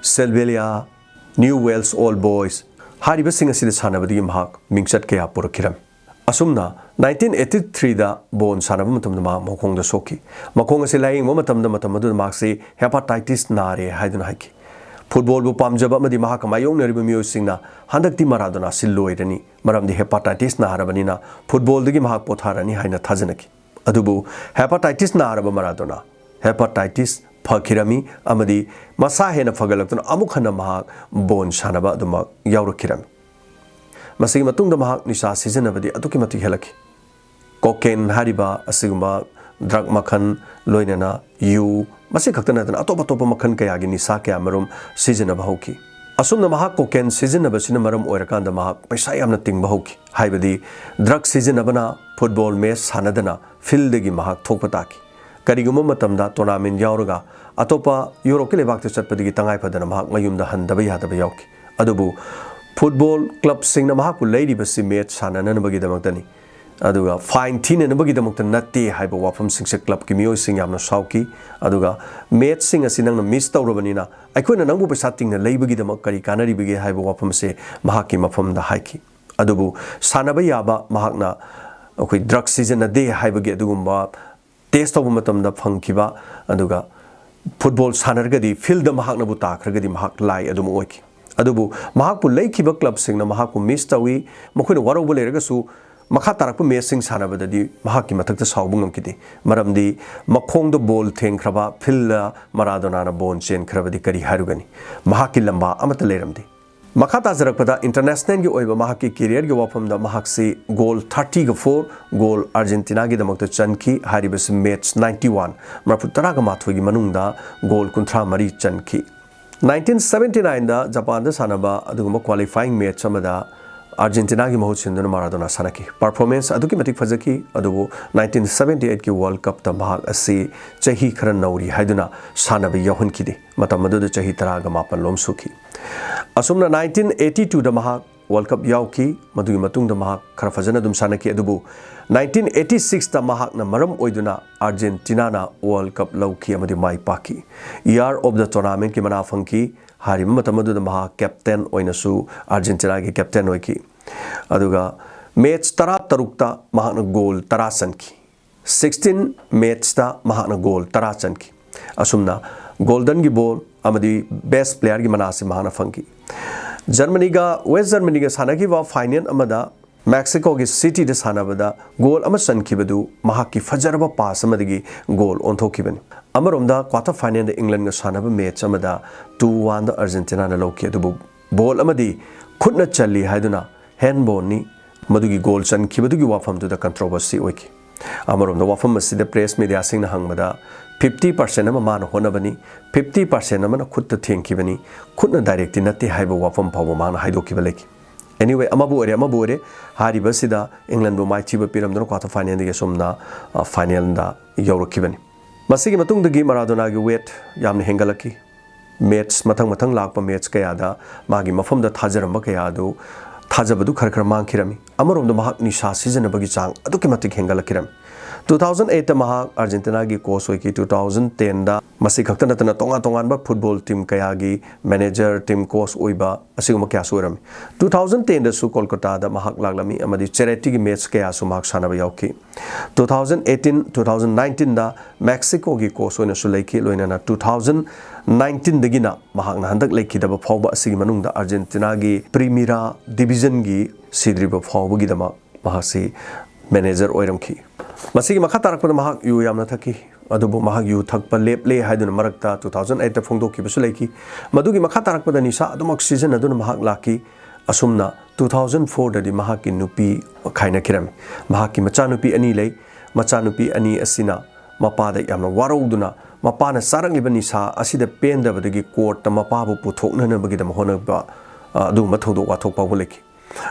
Sevilla, Newell's Old Boys ꯍꯥꯏꯔꯤꯕꯁꯤꯡ ꯑꯁꯤꯗ ꯁꯥꯟꯅꯕꯗꯒꯤ ꯃꯍꯥꯛ ꯃꯤꯡꯆꯠ ꯀꯌꯥ ꯄꯨꯔꯛꯈꯤꯔꯝꯃꯤ꯫ ꯑꯁꯨꯝꯅ ꯅꯥꯏꯟꯇꯤꯟ ꯑꯩꯠꯇꯤ ꯊ꯭ꯔꯤꯗ ꯕꯣꯜ ꯁꯥꯟꯅꯕ ꯃꯇꯝꯗ ꯃꯍꯥꯛ ꯃꯈꯣꯡꯗ ꯁꯣꯛꯈꯤ꯫ ꯃꯈꯣꯡ ꯑꯁꯤ ꯂꯥꯌꯦꯡꯕ ꯃꯇꯝꯗ, ꯃꯇꯝ ꯑꯗꯨꯗ ꯃꯍꯥꯛꯁꯤ ꯍꯦꯄꯥꯇꯥꯏꯇꯤꯁ ꯅꯥꯔꯦ ꯍꯥꯏꯗꯨꯅ ꯍꯥꯏꯈꯤ꯫ ꯐꯨꯠꯕꯣꯜꯕꯨ ꯄꯥꯝꯖꯕ ꯑꯃꯗꯤ ꯃꯍꯥꯛꯀ ꯃꯥꯌꯣꯛꯅꯔꯤꯕ ꯃꯤꯑꯣꯏꯁꯤꯡꯅ ꯍꯟꯗꯛꯇꯤ ꯃꯔꯥꯗꯣꯅꯥꯁꯤ ꯂꯣꯏꯔꯅꯤ, ꯃꯔꯝꯗꯤ ꯍꯦꯄꯥꯇꯥꯏꯇꯤꯁ ꯅꯥꯔꯕꯅꯤꯅ ꯐꯨꯠꯕꯣꯜꯗꯒꯤ ꯃꯍꯥꯛ ꯄꯣꯊꯥꯔꯅꯤ ꯍꯥꯏꯅ ꯊꯥꯖꯅꯈꯤ꯫ ꯑꯗꯨꯕꯨ ꯍꯦꯄꯥꯇꯥꯏꯇꯤꯁ ꯅꯥꯔꯕ ꯃꯔꯥꯗꯣꯅꯥ ꯍꯦꯄꯥꯇꯥꯏꯇꯤꯁ ꯐꯈꯤꯔꯝꯃꯤ ꯑꯃꯗꯤ ꯃꯁꯥ ꯍꯦꯟꯅ ꯐꯒꯠꯂꯛꯇꯨꯅ ꯑꯃꯨꯛ ꯍꯟꯅ ꯃꯍꯥꯛ ꯕꯣꯜ ꯁꯥꯟꯅꯕ ꯑꯗꯨꯃꯛ ꯌꯥꯎꯔꯛꯈꯤꯔꯝꯃꯤ꯫ ꯃꯁꯤꯒꯤ ꯃꯇꯨꯡꯗ ꯃꯍꯥꯛ ꯅꯤꯁꯥ ꯁꯤꯖꯤꯟꯅꯕꯗꯤ ꯑꯗꯨꯛꯀꯤ ꯃꯇꯤꯛ ꯍꯦꯜꯂꯛꯈꯤ꯫ ꯀꯣꯀꯦꯟ ꯍꯥꯏꯔꯤꯕ ꯑꯁꯤꯒꯨꯝꯕ ꯗ꯭ꯔꯒ ꯃꯈꯜ, ꯂꯣꯏꯅꯅ ꯌꯨ, ꯃꯁꯤ ꯈꯛꯇ ꯅꯠꯇꯅ ꯑꯇꯣꯞ ꯑꯇꯣꯞꯄ ꯃꯈꯜ ꯀꯌꯥꯒꯤ ꯅꯤꯁꯥ ꯀꯌꯥ ꯃꯔꯨꯝ ꯁꯤꯖꯤꯟꯅꯕ ꯍꯧꯈꯤ꯫ ꯑꯁꯨꯝꯅ ꯃꯍꯥꯛ ꯀꯣꯀꯦꯟ ꯁꯤꯖꯤꯟꯅꯕꯁꯤꯅ ꯃꯔꯝ ꯑꯣꯏꯔꯀꯥꯟꯗ ꯃꯍꯥꯛ ꯄꯩꯁꯥ ꯌꯥꯝꯅ ꯇꯤꯡꯕ ꯍꯧꯈꯤ꯫ ꯍꯥꯏꯕꯗꯤ ꯗ꯭ꯔꯒ ꯁꯤꯖꯤꯟꯅꯕꯅ ꯐꯨꯠꯕꯣꯜ ꯃꯦꯆ ꯁꯥꯟꯅꯗꯅ ꯐꯤꯜꯗꯒꯤ ꯃꯍꯥꯛ ꯊꯣꯛꯄ ꯇꯥꯈꯤ꯫ ꯀꯔꯤꯒꯨꯝꯕ ꯃꯇꯝꯗ ꯇꯣꯔꯅꯥꯃꯦꯟ ꯌꯥꯎꯔꯒ ꯑꯇꯣꯞꯄ ꯌꯨꯔꯣꯞꯀꯤ ꯂꯩꯕꯥꯛꯇ ꯆꯠꯄꯗꯒꯤ ꯇꯉꯥꯏ ꯐꯗꯅ ꯃꯍꯥꯛ ꯃꯌꯨꯝꯗ ꯍꯟꯗꯕ ꯌꯥꯗꯕ ꯌꯥꯎꯈꯤ꯫ ꯑꯗꯨꯕꯨ ꯐꯨꯠꯕꯣꯜ ꯀ꯭ꯂꯕꯁꯤꯡꯅ ꯃꯍꯥꯛꯄꯨ ꯂꯩꯔꯤꯕꯁꯤ ꯃꯦꯆ ꯁꯥꯟꯅꯅꯕꯒꯤꯗꯃꯛꯇꯅꯤ, ꯑꯗꯨꯒ ꯐꯥꯏꯟ ꯊꯤꯅꯅꯕꯒꯤꯗꯃꯛꯇ ꯅꯠꯇꯦ ꯍꯥꯏꯕ ꯋꯥꯐꯝꯁꯤꯡꯁꯦ ꯀ꯭ꯂꯕꯀꯤ ꯃꯤꯑꯣꯏꯁꯤꯡ ꯌꯥꯝꯅ ꯁꯥꯎꯈꯤ꯫ ꯑꯗꯨꯒ ꯃꯦꯆꯁꯤꯡ ꯑꯁꯤ ꯅꯪꯅ ꯃꯤꯁ ꯇꯧꯔꯕꯅꯤꯅ ꯑꯩꯈꯣꯏꯅ ꯅꯪꯕꯨ ꯄꯩꯁꯥ ꯇꯤꯡꯅ ꯂꯩꯕꯒꯤꯗꯃꯛ ꯀꯔꯤ ꯀꯥꯟꯅꯔꯤꯕꯒꯦ ꯍꯥꯏꯕ ꯋꯥꯐꯝꯁꯦ ꯃꯍꯥꯛꯀꯤ ꯃꯐꯝꯗ ꯍꯥꯏꯈꯤ꯫ ꯑꯗꯨꯕꯨ ꯁꯥꯟꯅꯕ ꯌꯥꯕ ꯃꯍꯥꯛꯅ ꯑꯩꯈꯣꯏ ꯗ꯭ꯔꯒ ꯁꯤꯖꯤꯟꯅꯗꯦ ꯍꯥꯏꯕꯒꯤ ꯑꯗꯨꯒꯨꯝꯕ ꯇꯦꯁ ꯇꯧꯕ ꯃꯇꯝꯗ ꯐꯪꯈꯤꯕ, ꯑꯗꯨꯒ ꯐꯨꯠꯕꯣꯜ ꯁꯥꯟꯅꯔꯒꯗꯤ ꯐꯤꯜꯗ ꯃꯍꯥꯛꯅꯕꯨ ꯇꯥꯈ꯭ꯔꯒꯗꯤ ꯃꯍꯥꯛ ꯂꯥꯏ ꯑꯗꯨꯝ ꯑꯣꯏꯈꯤ꯫ ꯑꯗꯨꯕꯨ ꯃꯍꯥꯛꯄꯨ ꯂꯩꯈꯤꯕ ꯀ꯭ꯂꯕꯁꯤꯡꯅ ꯃꯍꯥꯛꯄꯨ ꯃꯤꯁ ꯇꯧꯏ, ꯃꯈꯣꯏꯅ ꯋꯥꯔꯧꯕ ꯂꯩꯔꯒꯁꯨ ꯃꯈꯥ ꯇꯥꯔꯛꯄ ꯃꯦꯆꯁꯤꯡ ꯁꯥꯟꯅꯕꯗꯗꯤ ꯃꯍꯥꯛꯀꯤ ꯃꯊꯛꯇ ꯁꯥꯎꯕ ꯉꯝꯈꯤꯗꯦ꯫ ꯃꯔꯝꯗꯤ ꯃꯈꯣꯡꯗ ꯕꯣꯜ ꯊꯦꯡꯈ꯭ꯔꯕ ꯐꯤꯜꯗ ꯃꯔꯥꯗꯣꯅꯥꯅ ꯕꯣꯜ ꯆꯦꯟꯈ꯭ꯔꯕꯗꯤ ꯀꯔꯤ ꯍꯥꯏꯔꯨꯒꯅꯤ? ꯃꯍꯥꯛꯀꯤ ꯂꯝꯕꯥ ꯑꯃꯠꯇ ꯂꯩꯔꯝꯗꯦ꯫ ꯃꯈꯥ ꯇꯥꯖꯔꯛꯄꯗ ꯏꯟꯇꯔꯅꯦꯁꯅꯦꯜꯒꯤ ꯑꯣꯏꯕ ꯃꯍꯥꯛꯀꯤ ꯀꯦꯔꯤꯌꯔꯒꯤ ꯋꯥꯐꯝꯗ ꯃꯍꯥꯛꯁꯤ ꯒꯣꯜ ꯊꯥꯔꯇꯤꯒ ꯐꯣꯔ ꯒꯣꯜ ꯑꯥꯔꯖꯦꯟꯇꯤꯅꯥꯒꯤꯗꯃꯛꯇ ꯆꯟꯈꯤ꯫ ꯍꯥꯏꯔꯤꯕꯁꯤ ꯃꯦꯠꯆ ꯅꯥꯏꯟꯇꯤ ꯋꯥꯟ, ꯃꯔꯐꯨ ꯇꯔꯥꯒ ꯃꯥꯊꯣꯏꯒꯤ ꯃꯅꯨꯡꯗ ꯒꯣꯜ ꯀꯨꯟꯊ꯭ꯔꯥ ꯃꯔꯤ ꯆꯟꯈꯤ꯫ ꯅꯥꯏꯟꯇꯤꯟ ꯁꯕꯦꯟꯇꯤ ꯅꯥꯏꯟꯗ ꯖꯄꯥꯟꯗ ꯁꯥꯟꯅꯕ ꯑꯗꯨꯒꯨꯝꯕ ꯀ꯭ꯋꯥꯂꯤꯐꯥꯏꯌꯤꯡ ꯃꯦꯠꯆ ꯑꯃꯗ ꯑꯥꯔꯖꯦꯟꯇꯤꯅꯥꯒꯤ ꯃꯍꯨꯠ ꯁꯤꯟꯗꯨꯅ ꯃꯥꯔꯥꯗꯣꯅꯥ ꯁꯥꯟꯅꯈꯤ꯫ ꯄꯔꯐꯣꯔꯃꯦꯟꯁ ꯑꯗꯨꯛꯀꯤ ꯃꯇꯤꯛ ꯐꯖꯈꯤ, ꯑꯗꯨꯕꯨ ꯅꯥꯏꯟꯇꯤꯟ ꯁꯕꯦꯟꯇꯤ ꯑꯩꯠꯀꯤ ꯋꯥꯔꯜ ꯀꯞꯇ ꯃꯍꯥꯛ ꯑꯁꯤ ꯆꯍꯤ ꯈꯔ ꯅꯧꯔꯤ ꯍꯥꯏꯗꯨꯅ ꯁꯥꯟꯅꯕ ꯌꯥꯎꯍꯟꯈꯤꯗꯦ꯫ ꯃꯇꯝ ꯑꯗꯨꯗ ꯆꯍꯤ ꯇꯔꯥꯒ ꯃꯥꯄꯟ ꯂꯣꯝ ꯁꯨꯈꯤ꯫ ꯑꯁꯨꯝꯅ ꯅꯥꯏꯟꯇꯤꯟ ꯑꯩꯠꯇꯤ ꯇꯨꯗ ꯃꯍꯥꯛ ꯋꯥꯔꯜ ꯀꯞ ꯌꯥꯎꯈꯤ꯫ ꯃꯗꯨꯒꯤ ꯃꯇꯨꯡꯗ ꯃꯍꯥꯛ ꯈꯔ ꯐꯖꯅ ꯑꯗꯨꯝ ꯁꯥꯟꯅꯈꯤ꯫ ꯑꯗꯨꯕꯨ ꯅꯥꯏꯟꯇꯤꯟ ꯑꯩꯠꯇꯤ ꯁꯤꯛꯁꯇ ꯃꯍꯥꯛꯅ ꯃꯔꯝ ꯑꯣꯏꯗꯨꯅ ꯑꯥꯔꯖꯦꯟꯇꯤꯅꯥꯅ ꯋꯥꯔꯜ ꯀꯞ ꯂꯧꯈꯤ ꯑꯃꯗꯤ ꯃꯥꯏ ꯄꯥꯛꯈꯤ꯫ ꯌꯥꯔ ꯑꯣꯐ ꯗ ꯇꯣꯔꯅꯥꯃꯦꯟꯠꯀꯤ ꯃꯅꯥ ꯐꯪꯈꯤ꯫ ꯍꯥꯏꯔꯤꯕ ꯃꯇꯝ ꯑꯗꯨꯗ ꯃꯍꯥꯛ ꯀꯦꯞꯇꯦꯟ ꯑꯣꯏꯅꯁꯨ ꯑꯥꯔꯖꯦꯟꯇꯤꯅꯥꯒꯤ ꯀꯦꯞꯇꯦꯟ ꯑꯣꯏꯈꯤ꯫ ꯑꯗꯨꯒ ꯃꯦꯠꯆ ꯇꯔꯥ ꯇꯔꯨꯛꯇ ꯃꯍꯥꯛꯅ ꯒꯣꯜ ꯇꯔꯥ ꯆꯟꯈꯤ꯫ ꯁꯤꯛꯁꯇꯤꯟ ꯃꯦꯠꯆꯇ ꯃꯍꯥꯛꯅ ꯒꯣꯜ ꯇꯔꯥ ꯆꯟꯈꯤ꯫ ꯑꯁꯨꯝꯅ ꯒꯣꯜꯗꯟꯒꯤ ꯕꯣꯜ ꯑꯃꯗꯤ ꯕꯦꯁ ꯄ꯭ꯂꯦꯌꯔꯒꯤ ꯃꯅꯥ ꯑꯁꯤ ꯃꯍꯥꯛꯅ ꯐꯪꯈꯤ꯫ ꯖꯔꯃꯅꯤꯒ, ꯋꯦꯁ ꯖꯔꯃꯅꯤꯒ ꯁꯥꯟꯅꯈꯤꯕ ꯐꯥꯏꯅꯦꯜ ꯑꯃꯗ ꯃꯦꯛꯁꯤꯀꯣꯒꯤ ꯁꯤꯇꯤꯗ ꯁꯥꯟꯅꯕꯗ ꯒꯣꯜ ꯑꯃ ꯆꯟꯈꯤꯕꯗꯨ ꯃꯍꯥꯛꯀꯤ ꯐꯖꯔꯕ ꯄꯥꯁ ꯑꯃꯗꯒꯤ ꯒꯣꯜ ꯑꯣꯟꯊꯣꯛꯈꯤꯕꯅꯤ꯫ ꯑꯃꯔꯣꯝꯗ ꯀ꯭ꯋꯥꯇꯔ ꯐꯥꯏꯅꯦꯜꯗ ꯏꯪꯂꯦꯟꯒ ꯁꯥꯟꯅꯕ ꯃꯦꯠꯆ ꯑꯃꯗ ꯇꯨ ꯋꯥꯟꯗ ꯑꯥꯔꯖꯦꯟꯇꯤꯅꯥꯅ ꯂꯧꯈꯤ꯫ ꯑꯗꯨꯕꯨ ꯕꯣꯜ ꯑꯃꯗꯤ ꯈꯨꯠꯅ ꯆꯜꯂꯤ ꯍꯥꯏꯗꯨꯅ ꯍꯦꯟꯕꯣꯜꯅꯤ꯫ ꯃꯗꯨꯒꯤ ꯒꯣꯜ ꯆꯟꯈꯤꯕꯗꯨꯒꯤ ꯋꯥꯐꯝꯗꯨꯗ ꯀꯟꯇ꯭ꯔꯣꯚꯔꯁꯤ ꯑꯣꯏꯈꯤ꯫ ꯑꯃꯔꯣꯝꯗ ꯋꯥꯐꯝ ꯑꯁꯤꯗ ꯄ꯭ꯔꯦꯁ ꯃꯦꯗꯤꯌꯥꯁꯤꯡꯅ ꯍꯪꯕꯗ ꯐꯤꯐꯇꯤ ꯄꯥꯔꯁꯦꯟ ꯑꯃ ꯃꯥꯅ ꯍꯣꯠꯅꯕꯅꯤ, ꯐꯤꯐꯇꯤ ꯄꯥꯔꯁꯦꯟ ꯑꯃꯅ ꯈꯨꯠꯇ ꯊꯦꯡꯈꯤꯕꯅꯤ, ꯈꯨꯠꯅ ꯗꯥꯏꯔꯦꯛꯇꯤ ꯅꯠꯇꯦ ꯍꯥꯏꯕ ꯋꯥꯐꯝ ꯐꯥꯎꯕ ꯃꯥꯅ ꯍꯥꯏꯗꯣꯛꯈꯤꯕ ꯂꯩꯈꯤ꯫ ꯑꯦꯅꯤꯋꯦ, ꯑꯃꯕꯨ ꯑꯣꯏꯔꯦ ꯑꯃꯕꯨ ꯑꯣꯏꯔꯦ, ꯍꯥꯏꯔꯤꯕꯁꯤꯗ ꯏꯪꯂꯦꯟꯕꯨ ꯃꯥꯏꯊꯤꯕ ꯄꯤꯔꯝꯗꯨꯅ ꯀ꯭ꯋꯥꯇꯔ ꯐꯥꯏꯅꯦꯜꯗꯒꯤ ꯑꯁꯨꯝꯅ, ꯑ, ꯐꯥꯏꯅꯦꯜꯗ ꯌꯧꯔꯛꯈꯤꯕꯅꯤ꯫ ꯃꯁꯤꯒꯤ ꯃꯇꯨꯡꯗꯒꯤ ꯃꯔꯥꯗꯣꯅꯥꯒꯤ ꯋꯦꯠ ꯌꯥꯝꯅ ꯍꯦꯟꯒꯠꯂꯛꯈꯤ꯫ ꯃꯦꯠꯆ ꯃꯊꯪ ꯃꯊꯪ ꯂꯥꯛꯄ ꯃꯦꯠꯆ ꯀꯌꯥꯗ ꯃꯥꯒꯤ ꯃꯐꯝꯗ ꯊꯥꯖꯔꯝꯕ ꯀꯌꯥ ꯑꯗꯨ, ꯊꯥꯖꯕꯗꯨ ꯈꯔ ꯈꯔ ꯃꯥꯡꯈꯤꯔꯝꯃꯤ꯫ ꯑꯃꯔꯣꯝꯗ ꯃꯍꯥꯛ ꯅꯤꯁꯥ ꯁꯤꯖꯤꯟꯅꯕꯒꯤ ꯆꯥꯡ ꯑꯗꯨꯛꯀꯤ ꯃꯇꯤꯛ ꯍꯦꯟꯒꯠꯂꯛꯈꯤꯔꯝꯃꯤ꯫ ꯇꯨ ꯊꯥꯎꯖꯟ ꯑꯩꯠꯇ ꯃꯍꯥꯛ ꯑꯥꯔꯖꯦꯟꯇꯤꯅꯥꯒꯤ ꯀꯣꯆ ꯑꯣꯏꯈꯤ꯫ ꯇꯨ ꯊꯥꯎꯖꯟ ꯇꯦꯟꯗ ꯃꯁꯤ ꯈꯛꯇ ꯅꯠꯇꯅ ꯇꯣꯉꯥꯟ ꯇꯣꯉꯥꯟꯕ ꯐꯨꯠꯕꯣꯜ ꯇꯤꯝ ꯀꯌꯥꯒꯤ ꯃꯦꯅꯦꯖꯔ, ꯇꯤꯝ ꯀꯣꯆ ꯑꯣꯏꯕ ꯑꯁꯤꯒꯨꯝꯕ ꯀꯌꯥꯁꯨ ꯑꯣꯏꯔꯝꯃꯤ꯫ ꯇꯨ ꯊꯥꯎꯖꯟ ꯇꯦꯟꯗꯁꯨ ꯀꯣꯜꯀꯇꯥꯗ ꯃꯍꯥꯛ ꯂꯥꯛꯂꯝꯃꯤ ꯑꯃꯗꯤ ꯆꯦꯔꯤꯇꯤꯒꯤ ꯃꯦꯠꯆ ꯀꯌꯥꯁꯨ ꯃꯍꯥꯛ ꯁꯥꯟꯅꯕ ꯌꯥꯎꯈꯤ꯫ Two thousand eighteen, two thousand ꯅꯥꯏꯟꯇꯤꯟꯗ ꯃꯦꯛꯁꯤꯀꯣꯒꯤ ꯀꯣꯆ ꯑꯣꯏꯅꯁꯨ ꯂꯩꯈꯤ꯫ ꯂꯣꯏꯅꯅ ꯇꯨ ꯊꯥꯎꯖꯟ ꯅꯥꯏꯟꯇꯤꯟꯗꯒꯤꯅ ꯃꯍꯥꯛꯅ ꯍꯟꯗꯛ ꯂꯩꯈꯤꯗꯕ ꯐꯥꯎꯕ ꯑꯁꯤꯒꯤ ꯃꯅꯨꯡꯗ ꯑꯥꯔꯖꯦꯟꯇꯤꯅꯥꯒꯤ ꯄ꯭ꯔꯤꯃꯤꯔꯥ ꯗꯤꯕꯤꯖꯟꯒꯤ ꯁꯤꯗ꯭ꯔꯤꯕ ꯐꯥꯎꯕꯒꯤꯗꯃꯛ ꯃꯍꯥꯛꯁꯤ ꯃꯦꯅꯦꯖꯔ ꯑꯣꯏꯔꯝꯈꯤ꯫ ꯃꯁꯤꯒꯤ ꯃꯈꯥ ꯇꯥꯔꯛꯄꯗ ꯃꯍꯥꯛ ꯌꯨ ꯌꯥꯝꯅ ꯊꯛꯈꯤ꯫ ꯑꯗꯨꯕꯨ ꯃꯍꯥꯛ ꯌꯨ ꯊꯛꯄ ꯂꯦꯞꯂꯦ ꯍꯥꯏꯗꯨꯅ ꯃꯔꯛꯇ two thousand eight ꯐꯣꯡꯗꯣꯛꯈꯤꯕꯁꯨ ꯂꯩꯈꯤ꯫ ꯃꯗꯨꯒꯤ ꯃꯈꯥ ꯇꯥꯔꯛꯄꯗ ꯅꯤꯁꯥ ꯑꯗꯨꯃꯛ ꯁꯤꯖꯤꯟꯅꯗꯨꯅ ꯃꯍꯥꯛ ꯂꯥꯛꯈꯤ꯫ ꯑꯁꯨꯝꯅ two thousand four ꯗꯗꯤ ꯃꯍꯥꯛꯀꯤ ꯅꯨꯄꯤ ꯈꯥꯏꯅꯈꯤꯔꯝꯃꯤ꯫ ꯃꯍꯥꯛꯀꯤ ꯃꯆꯥꯅꯨꯄꯤ ꯑꯅꯤ ꯂꯩ꯫ ꯃꯆꯥꯅꯨꯄꯤ ꯑꯅꯤ ꯑꯁꯤꯅ ꯃꯄꯥꯗ ꯌꯥꯝꯅ ꯋꯥꯔꯧꯗꯨꯅ ꯃꯄꯥꯅ ꯆꯥꯔꯛꯂꯤꯕ ꯅꯤꯁꯥ ꯑꯁꯤꯗ ꯄꯦꯟꯗꯕꯗꯒꯤ ꯀꯣꯔꯠꯇ ꯃꯄꯥꯕꯨ ꯄꯨꯊꯣꯛꯅꯅꯕꯒꯤꯗꯃꯛ ꯍꯣꯠꯅꯕ, ꯑ, ꯑꯗꯨꯒꯨꯝꯕ ꯊꯧꯗꯣꯛ ꯋꯥꯊꯣꯛ ꯐꯥꯎꯕ ꯂꯩꯈꯤ꯫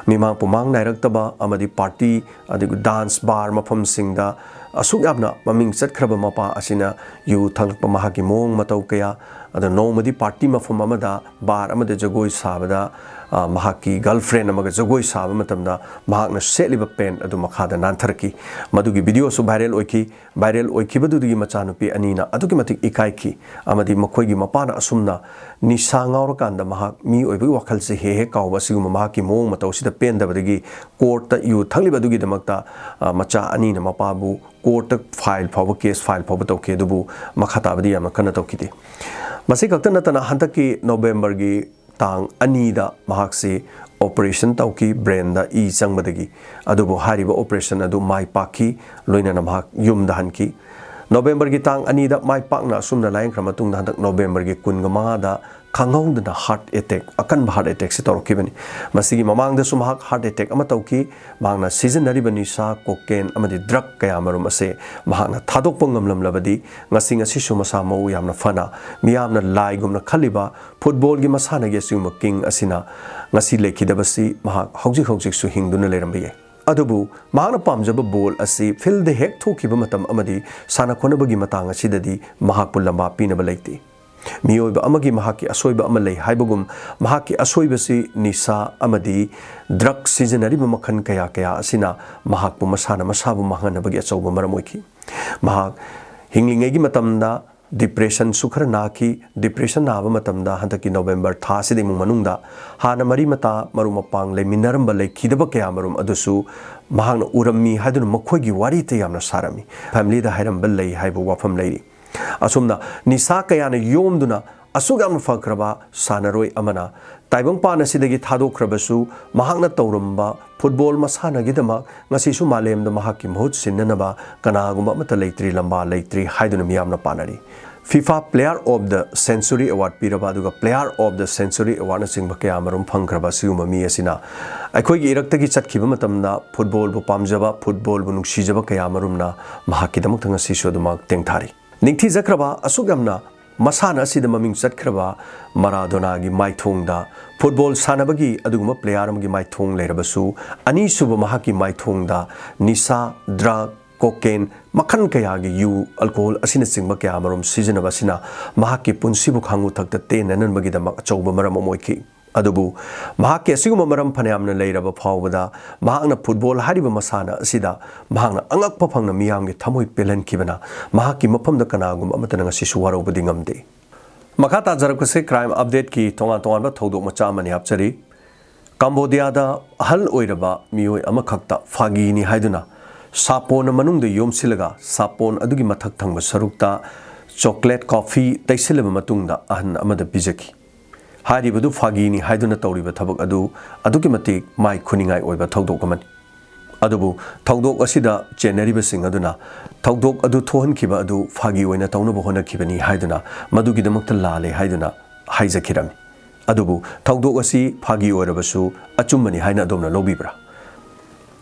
ꯃꯤꯃꯥꯡ ꯄꯨꯃꯥꯡ ꯅꯥꯏꯔꯛꯇꯕ ꯑꯃꯗꯤ ꯄꯥꯔꯇꯤ ꯑꯗꯒꯤ ꯗꯥꯟꯁ ꯕꯥꯔ ꯃꯐꯝꯁꯤꯡꯗ ꯑꯁꯨꯛ ꯌꯥꯝꯅ ꯃꯃꯤꯡ ꯆꯠꯈ꯭ꯔꯕ ꯃꯄꯥ ꯑꯁꯤꯅ ꯌꯨ ꯊꯛꯂꯛꯄ ꯃꯍꯥꯛꯀꯤ ꯃꯑꯣꯡ ꯃꯇꯧ ꯀꯌꯥ, ꯑꯗ ꯅꯣꯡꯃꯗꯤ ꯄꯥꯔꯇꯤ ꯃꯐꯝ ꯑꯃꯗ ꯕꯥꯔ ꯑꯃꯗ ꯖꯒꯣꯏ ꯁꯥꯕꯗ, ꯑ, ꯃꯍꯥꯛꯀꯤ ꯒꯔꯜꯐ꯭ꯔꯦꯟ ꯑꯃꯒ ꯖꯒꯣꯏ ꯁꯥꯕ ꯃꯇꯝꯗ ꯃꯍꯥꯛꯅ ꯁꯦꯠꯂꯤꯕ ꯄꯦꯟ ꯑꯗꯨ ꯃꯈꯥꯗ ꯅꯥꯟꯊꯔꯛꯈꯤ꯫ ꯃꯗꯨꯒꯤ ꯚꯤꯗꯤꯑꯣꯁꯨ ꯚꯥꯏꯔꯦꯜ ꯑꯣꯏꯈꯤ꯫ ꯚꯥꯏꯔꯦꯜ ꯑꯣꯏꯈꯤꯕꯗꯨꯗꯒꯤ ꯃꯆꯥꯅꯨꯄꯤ ꯑꯅꯤꯅ ꯑꯗꯨꯛꯀꯤ ꯃꯇꯤꯛ ꯏꯀꯥꯏꯈꯤ ꯑꯃꯗꯤ ꯃꯈꯣꯏꯒꯤ ꯃꯄꯥꯅ ꯑꯁꯨꯝꯅ ꯅꯤꯁꯥ ꯉꯥꯎꯔꯀꯥꯟꯗ ꯃꯍꯥꯛ ꯃꯤ ꯑꯣꯏꯕꯒꯤ ꯋꯥꯈꯜꯁꯦ ꯍꯦꯛ ꯍꯦꯛ ꯀꯥꯎꯕ ꯑꯁꯤꯒꯨꯝꯕ ꯃꯍꯥꯛꯀꯤ ꯃꯑꯣꯡ ꯃꯇꯧ ꯑꯁꯤꯗ ꯄꯦꯟꯗꯕꯗꯒꯤ ꯀꯣꯔꯠꯇ ꯌꯨ ꯊꯛꯂꯤꯕ ꯑꯗꯨꯒꯤꯗꯃꯛꯇ, ꯑ, ꯃꯆꯥ ꯑꯅꯤꯅ ꯃꯄꯥꯕꯨ ꯀꯣꯔꯠꯇ ꯐꯥꯏꯜ ꯐꯥꯎꯕ, ꯀꯦꯁ ꯐꯥꯏꯜ ꯐꯥꯎꯕ ꯇꯧꯈꯤ꯫ ꯑꯗꯨꯕꯨ ꯃꯈꯥ ꯇꯥꯕꯗꯤ ꯌꯥꯝꯅ ꯀꯟꯅ ꯇꯧꯈꯤꯗꯦ꯫ ꯃꯁꯤ ꯈꯛꯇ ꯅꯠꯇꯅ ꯍꯟꯗꯛꯀꯤ ꯅꯣꯕꯦꯝꯕꯔꯒꯤ ꯇꯥꯡ ꯑꯅꯤꯗ ꯃꯍꯥꯛꯁꯤ ꯑꯣꯄꯔꯦꯁꯟ ꯇꯧꯈꯤ, ꯕ꯭ꯔꯦꯟꯗ ꯏ ꯆꯪꯕꯗꯒꯤ꯫ ꯑꯗꯨꯕꯨ ꯍꯥꯏꯔꯤꯕ ꯑꯣꯄꯔꯦꯁꯟ ꯑꯗꯨ ꯃꯥꯏ ꯄꯥꯛꯈꯤ, ꯂꯣꯏꯅꯅ ꯃꯍꯥꯛ ꯌꯨꯝꯗ ꯍꯟꯈꯤ꯫ ꯅꯣꯕꯦꯝꯕꯔꯒꯤ ꯇꯥꯡ ꯑꯅꯤꯗ ꯃꯥꯏ ꯄꯥꯛꯅ ꯑꯁꯨꯝꯅ ꯂꯥꯌꯦꯡꯈ꯭ꯔ ꯃꯇꯨꯡꯗ ꯍꯟꯗꯛ ꯅꯣꯕꯦꯝꯕꯔꯒꯤ ꯀꯨꯟꯒ ꯃꯉꯥꯗ ꯈꯪꯍꯧꯗꯅ ꯍꯥꯔꯠ ꯑꯦꯇꯦꯛ, ꯑꯀꯟꯕ ꯍꯥꯔꯠ ꯑꯦꯇꯦꯛꯁꯤ ꯇꯧꯔꯛꯈꯤꯕꯅꯤ꯫ ꯃꯁꯤꯒꯤ ꯃꯃꯥꯡꯗꯁꯨ ꯃꯍꯥꯛ ꯍꯥꯔꯠ ꯑꯦꯇꯦꯛ ꯑꯃ ꯇꯧꯈꯤ꯫ ꯃꯍꯥꯛꯅ ꯁꯤꯖꯤꯟꯅꯔꯤꯕ ꯅꯤꯁꯥ, ꯀꯣꯀꯦꯟ ꯑꯃꯗꯤ ꯗ꯭ꯔꯒ ꯀꯌꯥ ꯃꯔꯨꯝ ꯑꯁꯦ ꯃꯍꯥꯛꯅ ꯊꯥꯗꯣꯛꯄ ꯉꯝꯂꯝꯂꯕꯗꯤ ꯉꯁꯤ, ꯉꯁꯤꯁꯨ ꯃꯁꯥ ꯃꯎ ꯌꯥꯝꯅ ꯐꯅ, ꯃꯤꯌꯥꯝꯅ ꯂꯥꯏꯒꯨꯝꯅ ꯈꯜꯂꯤꯕ ꯐꯨꯠꯕꯣꯜꯒꯤ ꯃꯁꯥꯟꯅꯒꯤ ꯑꯁꯤꯒꯨꯝꯕ ꯀꯤꯡ ꯑꯁꯤꯅ ꯉꯁꯤ ꯂꯩꯈꯤꯗꯕꯁꯤ ꯃꯍꯥꯛ ꯍꯧꯖꯤꯛ ꯍꯧꯖꯤꯛꯁꯨ ꯍꯤꯡꯗꯨꯅ ꯂꯩꯔꯝꯕ ꯌꯥꯏ꯫ ꯑꯗꯨꯕꯨ ꯃꯍꯥꯛꯅ ꯄꯥꯝꯖꯕ ꯕꯣꯜ ꯑꯁꯤ ꯐꯤꯜꯗ ꯍꯦꯛ ꯊꯣꯛꯈꯤꯕ ꯃꯇꯝ ꯑꯃꯗꯤ ꯁꯥꯟꯅ ꯈꯣꯠꯅꯕꯒꯤ ꯃꯇꯥꯡ ꯑꯁꯤꯗꯗꯤ ꯃꯍꯥꯛꯄꯨ ꯂꯝꯕꯥ ꯄꯤꯅꯕ ꯂꯩꯇꯦ꯫ ꯃꯤꯑꯣꯏꯕ ꯑꯃꯒꯤ ꯃꯍꯥꯛꯀꯤ ꯑꯁꯣꯏꯕ ꯑꯃ ꯂꯩ ꯍꯥꯏꯕꯒꯨꯝ, ꯃꯍꯥꯛꯀꯤ ꯑꯁꯣꯏꯕꯁꯤ ꯅꯤꯁꯥ ꯑꯃꯗꯤ ꯗ꯭ꯔꯒ ꯁꯤꯖꯤꯟꯅꯔꯤꯕ ꯃꯈꯜ ꯀꯌꯥ ꯀꯌꯥ ꯑꯁꯤꯅ ꯃꯍꯥꯛꯄꯨ ꯃꯁꯥꯅ ꯃꯁꯥꯕꯨ ꯃꯥꯡꯍꯟꯅꯕꯒꯤ ꯑꯆꯧꯕ ꯃꯔꯝ ꯑꯣꯏꯈꯤ꯫ ꯃꯍꯥꯛ ꯍꯤꯡꯂꯤꯉꯩꯒꯤ ꯃꯇꯝꯗ ꯗꯤꯄ꯭ꯔꯦꯁꯟꯁꯨ ꯈꯔ ꯅꯥꯈꯤ꯫ ꯗꯤꯄ꯭ꯔꯦꯁꯟ ꯅꯥꯕ ꯃꯇꯝꯗ ꯍꯟꯗꯛꯀꯤ ꯅꯣꯕꯦꯝꯕꯔ ꯊꯥ ꯑꯁꯤꯗ ꯏꯃꯨꯡ ꯃꯅꯨꯡꯗ ꯍꯥꯟꯅ ꯃꯔꯤ ꯃꯇꯥ, ꯃꯔꯨꯞ ꯃꯄꯥꯡ ꯂꯩꯃꯤꯟꯅꯔꯝꯕ, ꯂꯩꯈꯤꯗꯕ ꯀꯌꯥ ꯃꯔꯨꯝ ꯑꯗꯨꯁꯨ ꯃꯍꯥꯛꯅ ꯎꯔꯝꯃꯤ ꯍꯥꯏꯗꯨꯅ ꯃꯈꯣꯏꯒꯤ ꯋꯥꯔꯤꯇ ꯌꯥꯝꯅ ꯁꯥꯔꯝꯃꯤ꯫ ꯐꯦꯃꯤꯂꯤꯗ ꯍꯥꯏꯔꯝꯕ ꯂꯩ ꯍꯥꯏꯕ ꯋꯥꯐꯝ ꯂꯩꯔꯤ꯫ ꯑꯁꯨꯝꯅ ꯅꯤꯁꯥ ꯀꯌꯥꯅ ꯌꯣꯝꯗꯨꯅ ꯑꯁꯨꯛ ꯌꯥꯝꯅ ꯐꯈ꯭ꯔꯕ ꯁꯥꯟꯅꯔꯣꯏ ꯑꯃꯅ ꯇꯥꯏꯕꯪꯄꯥꯟ ꯑꯁꯤꯗꯒꯤ ꯊꯥꯗꯣꯛꯈ꯭ꯔꯕꯁꯨ, ꯃꯍꯥꯛꯅ ꯇꯧꯔꯝꯕ ꯐꯨꯠꯕꯣꯜ ꯃꯁꯥꯟꯅꯒꯤꯗꯃꯛ ꯉꯁꯤꯁꯨ ꯃꯥꯂꯦꯝꯗ ꯃꯍꯥꯛꯀꯤ ꯃꯍꯨꯠ ꯁꯤꯟꯅꯅꯕ ꯀꯅꯥꯒꯨꯝꯕ ꯑꯃꯠꯇ ꯂꯩꯇ꯭ꯔꯤ, ꯂꯝꯕꯥ ꯂꯩꯇ꯭ꯔꯤ ꯍꯥꯏꯗꯨꯅ ꯃꯤꯌꯥꯝꯅ ꯄꯥꯅꯔꯤ꯫ FIFA Player of the Century Award ꯄꯤꯔꯕ, ꯑꯗꯨꯒ Player of the Century Awardꯅꯆꯤꯡꯕ ꯀꯌꯥ ꯑꯃꯔꯣꯝ ꯐꯪꯈ꯭ꯔꯕ ꯑꯁꯤꯒꯨꯝꯕ ꯃꯤ ꯑꯁꯤꯅ ꯑꯩꯈꯣꯏꯒꯤ ꯏꯔꯛꯇꯒꯤ ꯆꯠꯈꯤꯕ ꯃꯇꯝꯗ ꯐꯨꯠꯕꯣꯜꯕꯨ ꯄꯥꯝꯖꯕ, ꯐꯨꯠꯕꯣꯜꯕꯨ ꯅꯨꯡꯁꯤꯖꯕ ꯀꯌꯥ ꯑꯃꯔꯣꯝꯅ ꯃꯍꯥꯛꯀꯤꯗꯃꯛꯇ ꯉꯁꯤꯁꯨ ꯑꯗꯨꯃꯛ ꯇꯦꯡꯊꯥꯔꯤ꯫ ꯅꯤꯡꯊꯤꯖꯈ꯭ꯔꯕ, ꯑꯁꯨꯛ ꯌꯥꯝꯅ ꯃꯁꯥꯟꯅ ꯑꯁꯤꯗ ꯃꯃꯤꯡ ꯆꯠꯈ꯭ꯔꯕ ꯃꯔꯥꯗꯣꯅꯥꯒꯤ ꯃꯥꯏꯊꯣꯡꯗ, ꯐꯨꯠꯕꯣꯜ ꯁꯥꯟꯅꯕꯒꯤ ꯑꯗꯨꯒꯨꯝꯕ player ꯑꯃꯒꯤ ꯃꯥꯏꯊꯣꯡ ꯂꯩꯔꯕꯁꯨ, ꯑꯅꯤꯁꯨꯕ ꯃꯍꯥꯛꯀꯤ ꯃꯥꯏꯊꯣꯡꯗ ꯅꯤꯁꯥ, drug, cocaine, ꯃꯈꯜ ꯀꯌꯥꯒꯤ ꯌꯨ, alcohol ꯑꯁꯤꯅꯆꯤꯡꯕ ꯀꯌꯥ ꯑꯃꯔꯣꯝ ꯁꯤꯖꯤꯟꯅꯕ ꯑꯁꯤꯅ ꯃꯍꯥꯛꯀꯤ ꯄꯨꯟꯁꯤꯕꯨ ꯈꯥꯡꯉꯨ ꯊꯛꯇ ꯇꯦꯟꯅꯅꯕꯒꯤꯗꯃꯛ ꯑꯆꯧꯕ ꯃꯔꯝ ꯑꯃ ꯑꯣꯏꯈꯤ꯫ ꯑꯗꯨꯕꯨ ꯃꯍꯥꯛꯀꯤ ꯑꯁꯤꯒꯨꯝꯕ ꯃꯔꯝ ꯐꯅꯌꯥꯝꯅ ꯂꯩꯔꯕ ꯐꯥꯎꯕꯗ, ꯃꯍꯥꯛꯅ ꯐꯨꯠꯕꯣꯜ ꯍꯥꯏꯔꯤꯕ ꯃꯁꯥꯟꯅ ꯑꯁꯤꯗ ꯃꯍꯥꯛꯅ ꯑꯉꯛꯄ ꯐꯪꯅ ꯃꯤꯌꯥꯝꯒꯤ ꯊꯃꯣꯏ ꯄꯦꯜꯍꯟꯈꯤꯕꯅ ꯃꯍꯥꯛꯀꯤ ꯃꯐꯝꯗ ꯀꯅꯥꯒꯨꯝꯕ ꯑꯃꯠꯇꯅ ꯉꯁꯤꯁꯨ ꯋꯥꯔꯧꯕꯗꯤ ꯉꯝꯗꯦ꯫ ꯃꯈꯥ ꯇꯥꯖꯔꯛꯄꯁꯦ crime updateꯀꯤ ꯇꯣꯉꯥꯟ ꯇꯣꯉꯥꯟꯕ ꯊꯧꯗꯣꯛ ꯃꯆꯥ ꯑꯃꯅꯤ ꯍꯥꯞꯆꯔꯤ꯫ ꯀꯝꯕꯣꯗꯤꯌꯥꯗ ꯑꯍꯜ ꯑꯣꯏꯔꯕ ꯃꯤꯑꯣꯏ ꯑꯃꯈꯛꯇ ꯐꯥꯒꯤꯅꯤ ꯍꯥꯏꯗꯨꯅ ꯁꯥꯄꯣꯟ ꯃꯅꯨꯡꯗ ꯌꯣꯝꯁꯤꯜꯂꯒ ꯁꯥꯄꯣꯟ ꯑꯗꯨꯒꯤ ꯃꯊꯛ ꯊꯪꯕ ꯁꯔꯨꯛꯇ chocolate coffee ꯇꯩꯁꯤꯜꯂꯕ ꯃꯇꯨꯡꯗ ꯑꯍꯟ ꯑꯃꯗ ꯄꯤꯖꯈꯤ꯫ ꯍꯥꯏꯔꯤꯕꯗꯨ ꯐꯥꯒꯤꯅꯤ ꯍꯥꯏꯗꯨꯅ ꯇꯧꯔꯤꯕ ꯊꯕꯛ ꯑꯗꯨ ꯑꯗꯨꯛꯀꯤ ꯃꯇꯤꯛ ꯃꯥꯏ ꯈꯨꯅꯤꯡꯉꯥꯏ ꯑꯣꯏꯕ ꯊꯧꯗꯣꯛ ꯑꯃꯅꯤ꯫ ꯑꯗꯨꯕꯨ ꯊꯧꯗꯣꯛ ꯑꯁꯤꯗ ꯆꯦꯟꯅꯔꯤꯕꯁꯤꯡ ꯑꯗꯨꯅ ꯊꯧꯗꯣꯛ ꯑꯗꯨ ꯊꯣꯛꯍꯟꯈꯤꯕ ꯑꯗꯨ ꯐꯥꯒꯤ ꯑꯣꯏꯅ ꯇꯧꯅꯕ ꯍꯣꯠꯅꯈꯤꯕꯅꯤ ꯍꯥꯏꯗꯨꯅ, ꯃꯗꯨꯒꯤꯗꯃꯛꯇ ꯂꯥꯜꯂꯦ ꯍꯥꯏꯗꯨꯅ ꯍꯥꯏꯖꯈꯤꯔꯝꯃꯤ꯫ ꯑꯗꯨꯕꯨ ꯊꯧꯗꯣꯛ ꯑꯁꯤ ꯐꯥꯒꯤ ꯑꯣꯏꯔꯕꯁꯨ ꯑꯆꯨꯝꯕꯅꯤ ꯍꯥꯏꯅ ꯑꯗꯣꯝꯅ ꯂꯧꯕꯤꯕ꯭ꯔꯥ?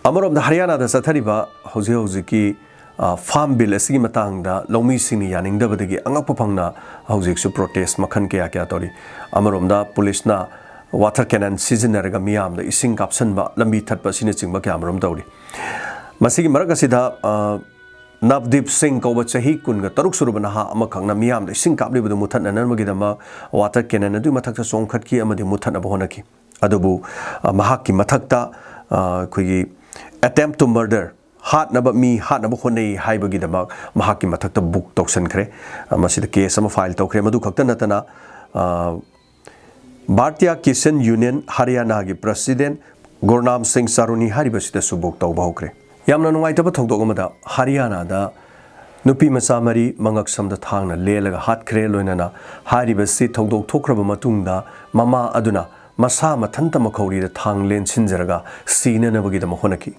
ꯑꯃꯔꯣꯝꯗ ꯍꯔꯤꯌꯥꯅꯥꯗ ꯆꯠꯊꯔꯤꯕ ꯍꯧꯖꯤꯛ ꯍꯧꯖꯤꯛꯀꯤ, ꯑ, farm bill ꯑꯁꯤꯒꯤ ꯃꯇꯥꯡꯗ ꯂꯧꯃꯤꯁꯤꯡꯅ ꯌꯥꯅꯤꯡꯗꯕꯗꯒꯤ ꯑꯉꯛꯄ ꯐꯪꯅ ꯍꯧꯖꯤꯛꯁꯨ protest ꯃꯈꯜ ꯀꯌꯥ ꯀꯌꯥ ꯇꯧꯔꯤ꯫ ꯑꯃꯔꯣꯝꯗ ꯄꯨꯂꯤꯁꯅ water cannon ꯁꯤꯖꯤꯟꯅꯔꯒ ꯃꯤꯌꯥꯝꯗ ꯏꯁꯤꯡ ꯀꯥꯞꯁꯤꯟꯕ, ꯂꯝꯕꯤ ꯊꯠꯄ ꯑꯁꯤꯅꯆꯤꯡꯕ ꯀꯌꯥ ꯑꯃꯔꯣꯝ ꯇꯧꯔꯤ꯫ ꯃꯁꯤꯒꯤ ꯃꯔꯛ ꯑꯁꯤꯗ, ꯑ, ꯅꯕꯗꯤꯞ ꯁꯤꯡ ꯀꯧꯕ ꯆꯍꯤ ꯀꯨꯟꯒ ꯇꯔꯨꯛ ꯁꯨꯔꯕ ꯅꯍꯥ ꯑꯃꯈꯛꯅ ꯃꯤꯌꯥꯝꯗ ꯏꯁꯤꯡ ꯀꯥꯞꯂꯤꯕꯗꯨ ꯃꯨꯊꯠꯅꯅꯕꯒꯤꯗꯃꯛ water cannon ꯑꯗꯨꯒꯤ ꯃꯊꯛꯇ ꯆꯣꯡꯈꯠꯈꯤ ꯑꯃꯗꯤ ꯃꯨꯊꯠꯅꯕ ꯍꯣꯠꯅꯈꯤ꯫ ꯑꯗꯨꯕꯨ, ꯑ, ꯃꯍꯥꯛꯀꯤ ꯃꯊꯛꯇ, ꯑ, ꯑꯩꯈꯣꯏꯒꯤ attempt to murder, ꯍꯥꯠꯅꯕ, ꯃꯤ ꯍꯥꯠꯅꯕ ꯍꯣꯠꯅꯩ ꯍꯥꯏꯕꯒꯤꯗꯃꯛ ꯃꯍꯥꯛꯀꯤ ꯃꯊꯛꯇ book ꯇꯧꯁꯟꯈ꯭ꯔꯦ꯫ ꯑ, ꯃꯁꯤꯗ case ꯑꯃ file ꯇꯧꯈ꯭ꯔꯦ꯫ ꯃꯗꯨ ꯈꯛꯇ ꯅꯠꯇꯅ, ꯑ, Bharatiya Kisan Union ꯍꯔꯤꯌꯥꯅꯥꯒꯤ president ꯒꯨꯔꯅꯥꯝ ꯁꯤꯡ ꯆꯥꯔꯨꯅꯤ ꯍꯥꯏꯔꯤꯕꯁꯤꯗꯁꯨ book ꯇꯧꯕ ꯍꯧꯈ꯭ꯔꯦ꯫ ꯌꯥꯝꯅ ꯅꯨꯡꯉꯥꯏꯇꯕ ꯊꯧꯗꯣꯛ ꯑꯃꯗ ꯍꯔꯤꯌꯥꯅꯥꯗ ꯅꯨꯄꯤ ꯃꯆꯥ ꯃꯔꯤ ꯃꯉꯛꯁꯝꯗ ꯊꯥꯡꯅ ꯂꯦꯜꯂꯒ ꯍꯥꯠꯈ꯭ꯔꯦ꯫ ꯂꯣꯏꯅꯅ ꯍꯥꯏꯔꯤꯕꯁꯤ ꯊꯧꯗꯣꯛ ꯊꯣꯛꯈ꯭ꯔꯕ ꯃꯇꯨꯡꯗ ꯃꯃꯥ ꯑꯗꯨꯅ ꯃꯁꯥ ꯃꯊꯟꯇ ꯃꯈꯧꯔꯤꯗ ꯊꯥꯡ ꯂꯦꯟꯁꯤꯟꯖꯔꯒ ꯁꯤꯅꯅꯕꯒꯤꯗꯃꯛ ꯍꯣꯠꯅꯈꯤ꯫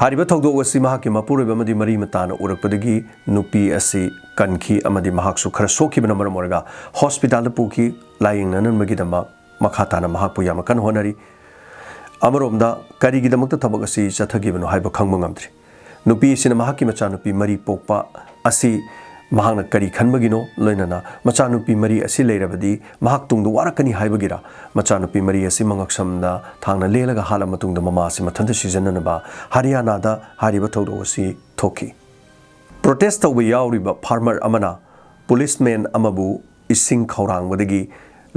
ꯍꯥꯏꯔꯤꯕ ꯊꯧꯗꯣꯛ ꯑꯁꯤ ꯃꯍꯥꯛꯀꯤ ꯃꯄꯨꯔꯣꯏꯕ ꯑꯃꯗꯤ ꯃꯔꯤ ꯃꯇꯥꯅ ꯎꯔꯛꯄꯗꯒꯤ ꯅꯨꯄꯤ ꯑꯁꯤ ꯀꯟꯈꯤ ꯑꯃꯗꯤ ꯃꯍꯥꯛꯁꯨ ꯈꯔ ꯁꯣꯛꯈꯤꯕꯅ ꯃꯔꯝ ꯑꯣꯏꯔꯒ ꯍꯣꯁꯄꯤꯇꯥꯜꯗ ꯄꯨꯈꯤ꯫ ꯂꯥꯌꯦꯡꯅꯅꯕꯒꯤꯗꯃꯛ ꯃꯈꯥ ꯇꯥꯅ ꯃꯍꯥꯛꯄꯨ ꯌꯥꯝꯅ ꯀꯟꯅ ꯍꯣꯠꯅꯔꯤ꯫ ꯑꯃꯔꯣꯝꯗ ꯀꯔꯤꯒꯤꯗꯃꯛꯇ ꯊꯕꯛ ꯑꯁꯤ ꯆꯠꯊꯈꯤꯕꯅꯣ ꯍꯥꯏꯕ ꯈꯪꯕ ꯉꯝꯗ꯭ꯔꯤ꯫ ꯅꯨꯄꯤ ꯑꯁꯤꯅ ꯃꯍꯥꯛꯀꯤ ꯃꯆꯥꯅꯨꯄꯤ ꯃꯔꯤ ꯄꯣꯛꯄ ꯑꯁꯤ ꯃꯍꯥꯛꯅ ꯀꯔꯤ ꯈꯟꯕꯒꯤꯅꯣ, ꯂꯣꯏꯅꯅ ꯃꯆꯥꯅꯨꯄꯤ ꯃꯔꯤ ꯑꯁꯤ ꯂꯩꯔꯕꯗꯤ ꯃꯍꯥꯛ ꯇꯨꯡꯗ ꯋꯥꯔꯛꯀꯅꯤ ꯍꯥꯏꯕꯒꯤꯔ ꯃꯆꯥꯅꯨꯄꯤ ꯃꯔꯤ ꯑꯁꯤ ꯃꯉꯛꯁꯝꯗ ꯊꯥꯡꯅ ꯂꯦꯜꯂꯒ ꯍꯥꯠꯂ ꯃꯇꯨꯡꯗ ꯃꯃꯥ ꯑꯁꯤ ꯃꯊꯟꯇ ꯁꯤꯖꯤꯟꯅꯅꯕ ꯍꯔꯤꯌꯥꯅꯥꯗ ꯍꯥꯏꯔꯤꯕ ꯊꯧꯗꯣꯛ ꯑꯁꯤ ꯊꯣꯛꯈꯤ꯫ ꯄ꯭ꯔꯣꯇꯦꯁ ꯇꯧꯕ ꯌꯥꯎꯔꯤꯕ ꯐꯥꯔꯃꯔ ꯑꯃꯅ ꯄꯨꯂꯤꯁꯃꯦꯟ ꯑꯃꯕꯨ ꯏꯁꯤꯡ ꯈꯧꯔꯥꯡꯕꯗꯒꯤ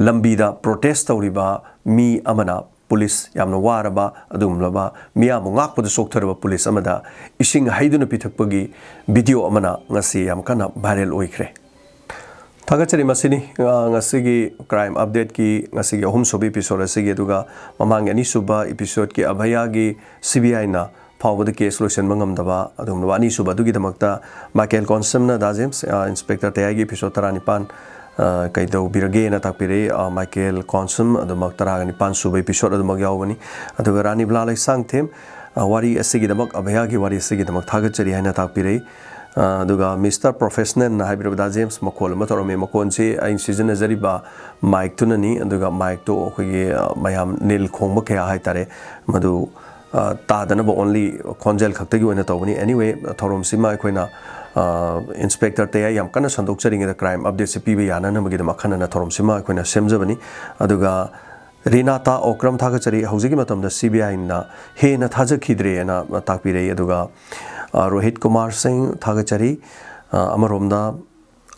ꯂꯝꯕꯤꯗ ꯄ꯭ꯔꯣꯇꯦꯁ ꯇꯧꯔꯤꯕ ꯃꯤ ꯑꯃꯅ ꯄꯨꯂꯤꯁ ꯌꯥꯝꯅ ꯋꯥꯔꯕ ꯑꯗꯨꯒꯨꯝꯂꯕ ꯃꯤꯌꯥꯝꯕꯨ ꯉꯥꯛꯄꯗ ꯆꯣꯛꯊꯔꯕ ꯄꯨꯂꯤꯁ ꯑꯃꯗ ꯏꯁꯤꯡ ꯍꯩꯗꯨꯅ ꯄꯤꯊꯛꯄꯒꯤ ꯚꯤꯗꯤꯑꯣ ꯑꯃꯅ ꯉꯁꯤ ꯌꯥꯝ ꯀꯟꯅ ꯚꯥꯏꯔꯦꯜ ꯑꯣꯏꯈ꯭ꯔꯦ꯫ ꯊꯥꯒꯠꯆꯔꯤ꯫ ꯃꯁꯤꯅꯤ, ꯑ, ꯉꯁꯤꯒꯤ ꯀ꯭ꯔꯥꯏꯝ ꯑꯞꯗꯦꯠꯀꯤ ꯉꯁꯤꯒꯤ ꯑꯍꯨꯝꯁꯨꯕ ꯏꯄꯤꯁꯣꯗ ꯑꯁꯤꯒꯤ꯫ ꯑꯗꯨꯒ ꯃꯃꯥꯡꯒꯤ ꯑꯅꯤꯁꯨꯕ ꯏꯄꯤꯁꯣꯗꯀꯤ ꯑꯚꯌꯥꯒꯤ ꯁꯤ ꯕꯤ ꯑꯥꯏꯅ ꯐꯥꯎꯕꯗ ꯀꯦꯁ ꯂꯣꯏꯁꯤꯟꯕ ꯉꯝꯗꯕ ꯑꯗꯨꯒꯨꯝꯂꯕ ꯑꯅꯤꯁꯨꯕ ꯑꯗꯨꯒꯤꯗꯃꯛꯇ ꯃꯥꯏꯀꯦꯜ ꯀꯣꯟꯁꯝꯅ ꯗꯥ ꯖꯦꯝꯁ, ꯑ, ꯏꯟꯁꯄꯦꯛꯇꯔ ꯇꯌꯥꯏꯒꯤ ꯏꯄꯤꯁꯣꯗ ꯇꯔꯥꯅꯤꯄꯥꯟ, ꯑ, ꯀꯩꯗꯧꯕꯤꯔꯒꯦꯅ ꯇꯥꯛꯄꯤꯔꯛꯏ꯫ ꯑ, ꯃꯥꯏꯀꯦꯜ ꯀꯣꯟꯁꯝ ꯑꯗꯨꯃꯛ ꯇꯔꯥꯒ ꯅꯤꯄꯥꯟ ꯁꯨꯕ ꯏꯄꯤꯁꯣꯗ ꯑꯗꯨꯃꯛ ꯌꯥꯎꯕꯅꯤ꯫ ꯑꯗꯨꯒ ꯔꯥꯅꯤꯕꯂꯥ ꯂꯩꯁꯥꯡꯊꯦꯝ, ꯑ, ꯋꯥꯔꯤ ꯑꯁꯤꯒꯤꯗꯃꯛ, ꯑꯚꯌꯥꯒꯤ ꯋꯥꯔꯤ ꯑꯁꯤꯒꯤꯗꯃꯛ ꯊꯥꯒꯠꯆꯔꯤ ꯍꯥꯏꯅ ꯇꯥꯛꯄꯤꯔꯛꯏ꯫ ꯑ, ꯑꯗꯨꯒ ꯃꯤꯁꯇꯔ ꯄ꯭ꯔꯣꯐꯦꯁꯅꯦꯜꯅ ꯍꯥꯏꯕꯤꯔꯕ ꯗꯥ ꯖꯦꯝꯁ ꯃꯈꯣꯜ ꯑꯃ ꯇꯧꯔꯝꯃꯤ꯫ ꯃꯈꯣꯟꯁꯤ ꯑꯩꯅ ꯁꯤꯖꯤꯟꯅꯖꯔꯤꯕ ꯃꯥꯏꯛꯇꯨꯅꯅꯤ꯫ ꯑꯗꯨꯒ ꯃꯥꯏꯛꯇꯣ ꯑꯩꯈꯣꯏꯒꯤ, ꯑ, ꯃꯌꯥꯝ ꯅꯤꯜ ꯈꯣꯡꯕ ꯀꯌꯥ ꯍꯥꯏꯇꯥꯔꯦ, ꯃꯗꯨ, ꯑ, ꯇꯥꯗꯅꯕ only ꯈꯣꯟꯖꯦꯜ ꯈꯛꯇꯒꯤ ꯑꯣꯏꯅ ꯇꯧꯕꯅꯤ꯫ Anyway, ꯊꯧꯔꯝꯁꯤꯃ ꯑꯩꯈꯣꯏꯅ, ꯑ, ꯏꯟꯁꯄꯦꯛꯇꯔ ꯇꯌꯥꯏ ꯌꯥꯝ ꯀꯟꯅ ꯁꯟꯗꯣꯛꯆꯔꯤꯉꯩꯗ ꯀ꯭ꯔꯥꯏꯝ ꯑꯞꯗꯦꯠꯁꯦ ꯄꯤꯕ ꯌꯥꯅꯅꯕꯒꯤꯗꯃꯛ ꯑꯈꯟꯅꯅ ꯊꯧꯔꯝꯁꯤꯃ ꯑꯩꯈꯣꯏꯅ ꯁꯦꯝꯖꯕꯅꯤ꯫ ꯑꯗꯨꯒ ꯔꯤꯅꯥꯇꯥ ꯑꯣꯀ꯭ꯔꯝ ꯊꯥꯒꯠꯆꯔꯤ꯫ ꯍꯧꯖꯤꯛꯀꯤ ꯃꯇꯝꯗ ꯁꯤ ꯕꯤ ꯑꯥꯏꯅ ꯍꯦꯟꯅ ꯊꯥꯖꯈꯤꯗ꯭ꯔꯦꯅ ꯇꯥꯛꯄꯤꯔꯛꯏ꯫ ꯑꯗꯨꯒ, ꯑ, ꯔꯣꯍꯤꯠ ꯀꯨꯃꯥꯔ ꯁꯤꯡ ꯊꯥꯒꯠꯆꯔꯤ꯫ ꯑ, ꯑꯃꯔꯣꯝꯗ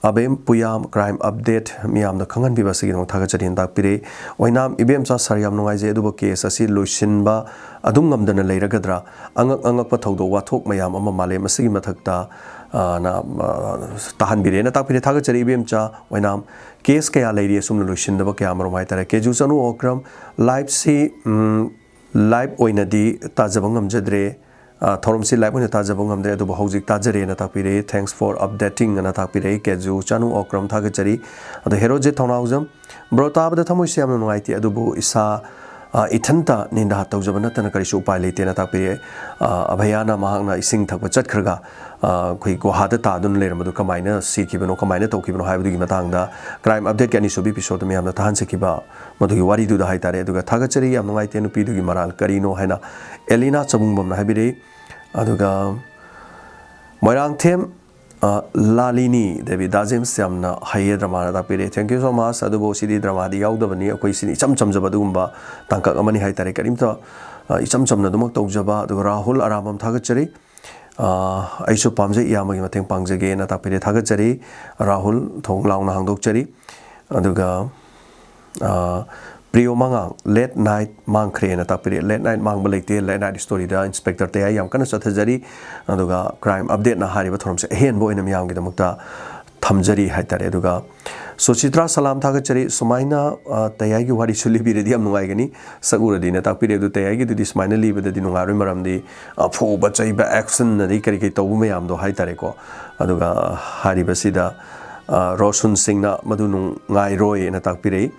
ꯑꯕꯦꯝ ꯄꯨꯌꯥꯝ ꯀ꯭ꯔꯥꯏꯝ ꯑꯞꯗꯦꯠ ꯃꯤꯌꯥꯝꯗ ꯈꯪꯍꯟꯕꯤꯕ ꯑꯁꯤꯒꯤꯗꯃꯛ ꯊꯥꯒꯠꯆꯔꯤꯅ ꯇꯥꯛꯄꯤꯔꯦ꯫ ꯑꯣꯏꯅꯥꯝ ꯏꯕꯦꯝꯆꯥ ꯁꯥꯔ, ꯌꯥꯝ ꯅꯨꯡꯉꯥꯏꯖꯩ, ꯑꯗꯨꯕꯨ ꯀꯦꯁ ꯑꯁꯤ ꯂꯣꯏꯁꯤꯟꯕ ꯑꯗꯨꯝ ꯉꯝꯗꯅ ꯂꯩꯔꯒꯗ꯭ꯔꯥ? ꯑꯉꯛ ꯑꯉꯛꯄ ꯊꯧꯗꯣꯛ ꯋꯥꯊꯣꯛ ꯃꯌꯥꯝ ꯑꯃ ꯃꯥꯂꯦꯝ ꯑꯁꯤꯒꯤ ꯃꯊꯛꯇ, ꯑ, ꯅ, ꯑ, ꯇꯥꯍꯟꯕꯤꯔꯦꯅ ꯇꯥꯛꯄꯤꯔꯦ꯫ ꯊꯥꯒꯠꯆꯔꯤ ꯏꯕꯦꯝꯆꯥ ꯑꯣꯏꯅꯥꯝ꯫ ꯀꯦꯁ ꯀꯌꯥ ꯂꯩꯔꯤ ꯑꯁꯨꯝꯅ ꯂꯣꯏꯁꯤꯟꯗꯕ ꯀꯌꯥ ꯑꯃꯔꯣꯝ ꯍꯥꯏꯇꯥꯔꯦ꯫ ꯀꯦꯖꯨ ꯆꯅꯨ ꯑꯣꯀ꯭ꯔꯝ, ꯂꯥꯏꯐꯁꯤ, ꯎꯝ, ꯂꯥꯏꯐ ꯑꯣꯏꯅꯗꯤ ꯇꯥꯖꯕ ꯉꯝꯖꯗ꯭ꯔꯦ꯫ ꯑ, ꯊꯧꯔꯝꯁꯤ live ꯑꯣꯏꯅ ꯇꯥꯖꯕ ꯉꯝꯗ꯭ꯔꯦ, ꯑꯗꯨꯕꯨ ꯍꯧꯖꯤꯛ ꯇꯥꯖꯔꯦꯅ ꯇꯥꯛꯄꯤꯔꯛꯏ꯫ Thanks for updating ꯑꯅ ꯇꯥꯛꯄꯤꯔꯛꯏ꯫ ꯀꯦꯖꯨ ꯆꯥꯅꯨ ꯑꯣꯀ꯭ꯔꯝ ꯊꯥꯒꯠꯆꯔꯤ꯫ ꯑꯗꯣ ꯍꯦꯔꯣꯖꯤꯠ ꯊꯧꯅꯥꯎꯖꯝ, "Bro, ꯇꯥꯕꯗ ꯊꯃꯣꯏꯁꯦ ꯌꯥꯝꯅ ꯅꯨꯡꯉꯥꯏꯇꯦ, ꯑꯗꯨꯕꯨ ꯏꯁꯥ, ꯑ, ꯏꯊꯟꯇ ꯅꯤꯟꯗꯥ ꯇꯧꯖꯕ ꯅꯠꯇꯅ ꯀꯔꯤꯁꯨ ꯎꯄꯥꯏ ꯂꯩꯇꯦꯅ" ꯇꯥꯛꯄꯤꯔꯛꯑꯦ꯫ ꯑ, ꯑꯚꯌꯥꯅ ꯃꯍꯥꯛꯅ ꯏꯁꯤꯡ ꯊꯛꯄ ꯆꯠꯈ꯭ꯔꯒ, ꯑ, ꯑꯩꯈꯣꯏ ꯒꯨꯍꯥꯗ ꯇꯥꯗꯨꯅ ꯂꯩꯔꯝꯕꯗꯨ ꯀꯃꯥꯏꯅ ꯁꯤꯈꯤꯕꯅꯣ, ꯀꯃꯥꯏꯅ ꯇꯧꯈꯤꯕꯅꯣ ꯍꯥꯏꯕꯗꯨꯒꯤ ꯃꯇꯥꯡꯗ Crime Update ꯀꯤ ꯑꯅꯤꯁꯨꯕꯤ episode ꯗ ꯃꯌꯥꯝꯅ ꯇꯥꯍꯟꯖꯈꯤꯕ ꯃꯗꯨꯒꯤ ꯋꯥꯔꯤꯗꯨꯗ ꯍꯥꯏꯇꯥꯔꯦ꯫ ꯑꯗꯨꯒ "ꯊꯥꯒꯠꯆꯔꯤ, ꯌꯥꯝ ꯅꯨꯡꯉꯥꯏꯇꯦ, ꯅꯨꯄꯤꯗꯨꯒꯤ ꯃꯔꯥꯜ ꯀꯔꯤꯅꯣ?" ꯍꯥꯏꯅ ꯑꯦꯂꯤꯅꯥ ꯆꯕꯨꯡꯕꯝꯅ ꯍꯥꯏꯕꯤꯔꯛꯏ꯫ ꯑꯗꯨꯒ ꯃꯣꯏꯔꯥꯡꯊꯦꯝ, ꯑ, ꯂꯥꯂꯤꯅꯤ ꯗꯦꯕꯤ, "ꯗꯥ ꯖꯦꯝꯁ ꯌꯥꯝꯅ ꯍꯩꯌꯦ drama" ꯅ ꯇꯥꯛꯄꯤꯔꯛꯑꯦ꯫ Thank you so much꯫ ꯑꯗꯨꯕꯨ ꯁꯤꯗꯤ drama ꯗꯤ ꯌꯥꯎꯗꯕꯅꯤ, ꯑꯩꯈꯣꯏ ꯁꯤꯗꯤ ꯏꯆꯝ ꯆꯝꯖꯕ ꯑꯗꯨꯒꯨꯝꯕ ꯇꯥꯡꯀꯛ ꯑꯃꯅꯤ ꯍꯥꯏꯇꯥꯔꯦ꯫ ꯀꯔꯤꯝꯇ, ꯑ, ꯏꯆꯝ ꯆꯝꯅ ꯑꯗꯨꯃꯛ ꯇꯧꯖꯕ꯫ ꯑꯗꯨꯒ ꯔꯥꯍꯨꯜ ꯑꯔꯥꯝꯕꯝ ꯊꯥꯒꯠꯆꯔꯤ꯫ ꯑ, "ꯑꯩꯁꯨ ꯄꯥꯝꯖꯩ, ꯏꯌꯥꯝꯕꯒꯤ ꯃꯇꯦꯡ ꯄꯥꯡꯖꯒꯦꯅ" ꯇꯥꯛꯄꯤꯔꯦ꯫ ꯊꯥꯒꯠꯆꯔꯤ꯫ ꯔꯥꯍꯨꯜ ꯊꯣꯡ ꯂꯥꯎꯅ ꯍꯥꯡꯗꯣꯛꯆꯔꯤ꯫ ꯑꯗꯨꯒ, ꯑ, ꯄ꯭ꯔꯤꯌꯣ ꯃꯉꯥꯡ, "Late night ꯃꯥꯡꯈ꯭ꯔꯦꯅ" ꯇꯥꯛꯄꯤꯔꯦ꯫ Late night ꯃꯥꯡꯕ ꯂꯩꯇꯦ, late night story ꯗ Inspector ꯇꯌꯥꯏ ꯌꯥꯝ ꯀꯟꯅ ꯆꯠꯊꯖꯔꯤ꯫ ꯑꯗꯨꯒ Crime Update ꯅ ꯍꯥꯏꯔꯤꯕ ꯊꯧꯔꯝꯁꯦ ꯑꯍꯦꯟꯕ ꯑꯣꯏꯅ ꯃꯤꯌꯥꯝꯒꯤꯗꯃꯛꯇ ꯊꯝꯖꯔꯤ ꯍꯥꯏꯇꯥꯔꯦ꯫ ꯑꯗꯨꯒ ꯁꯨꯆꯤꯇ꯭ꯔꯥ ꯁꯂꯥꯝ ꯊꯥꯒꯠꯆꯔꯤ꯫ ꯁꯨꯃꯥꯏꯅ, ꯑ, ꯇꯌꯥꯏꯒꯤ ꯋꯥꯔꯤꯁꯨ ꯂꯤꯕꯤꯔꯗꯤ ꯌꯥꯝ ꯅꯨꯡꯉꯥꯏꯒꯅꯤ, ꯁꯛꯎꯔꯗꯤꯅ ꯇꯥꯛꯄꯤꯔꯦ꯫ ꯑꯗꯨ ꯇꯌꯥꯏꯒꯤꯗꯨꯗꯤ ꯁꯨꯃꯥꯏꯅ ꯂꯤꯕꯗꯗꯤ ꯅꯨꯡꯉꯥꯏꯔꯣꯏ, ꯃꯔꯝꯗꯤ, ꯑ, ꯐꯨꯕ ꯆꯩꯕ, action ꯑꯗꯩ ꯀꯔꯤ ꯀꯔꯤ ꯇꯧꯕ ꯃꯌꯥꯝꯗꯣ ꯍꯥꯏꯇꯥꯔꯦꯀꯣ꯫ ꯑꯗꯨꯒ ꯍꯥꯏꯔꯤꯕꯁꯤꯗ, ꯑ, ꯔꯣꯁꯨꯟ ꯁꯤꯡꯅ ꯃꯗꯨ ꯅꯨꯡꯉꯥꯏꯔꯣꯏꯅ ꯇꯥꯛꯄꯤꯔꯛꯏ꯫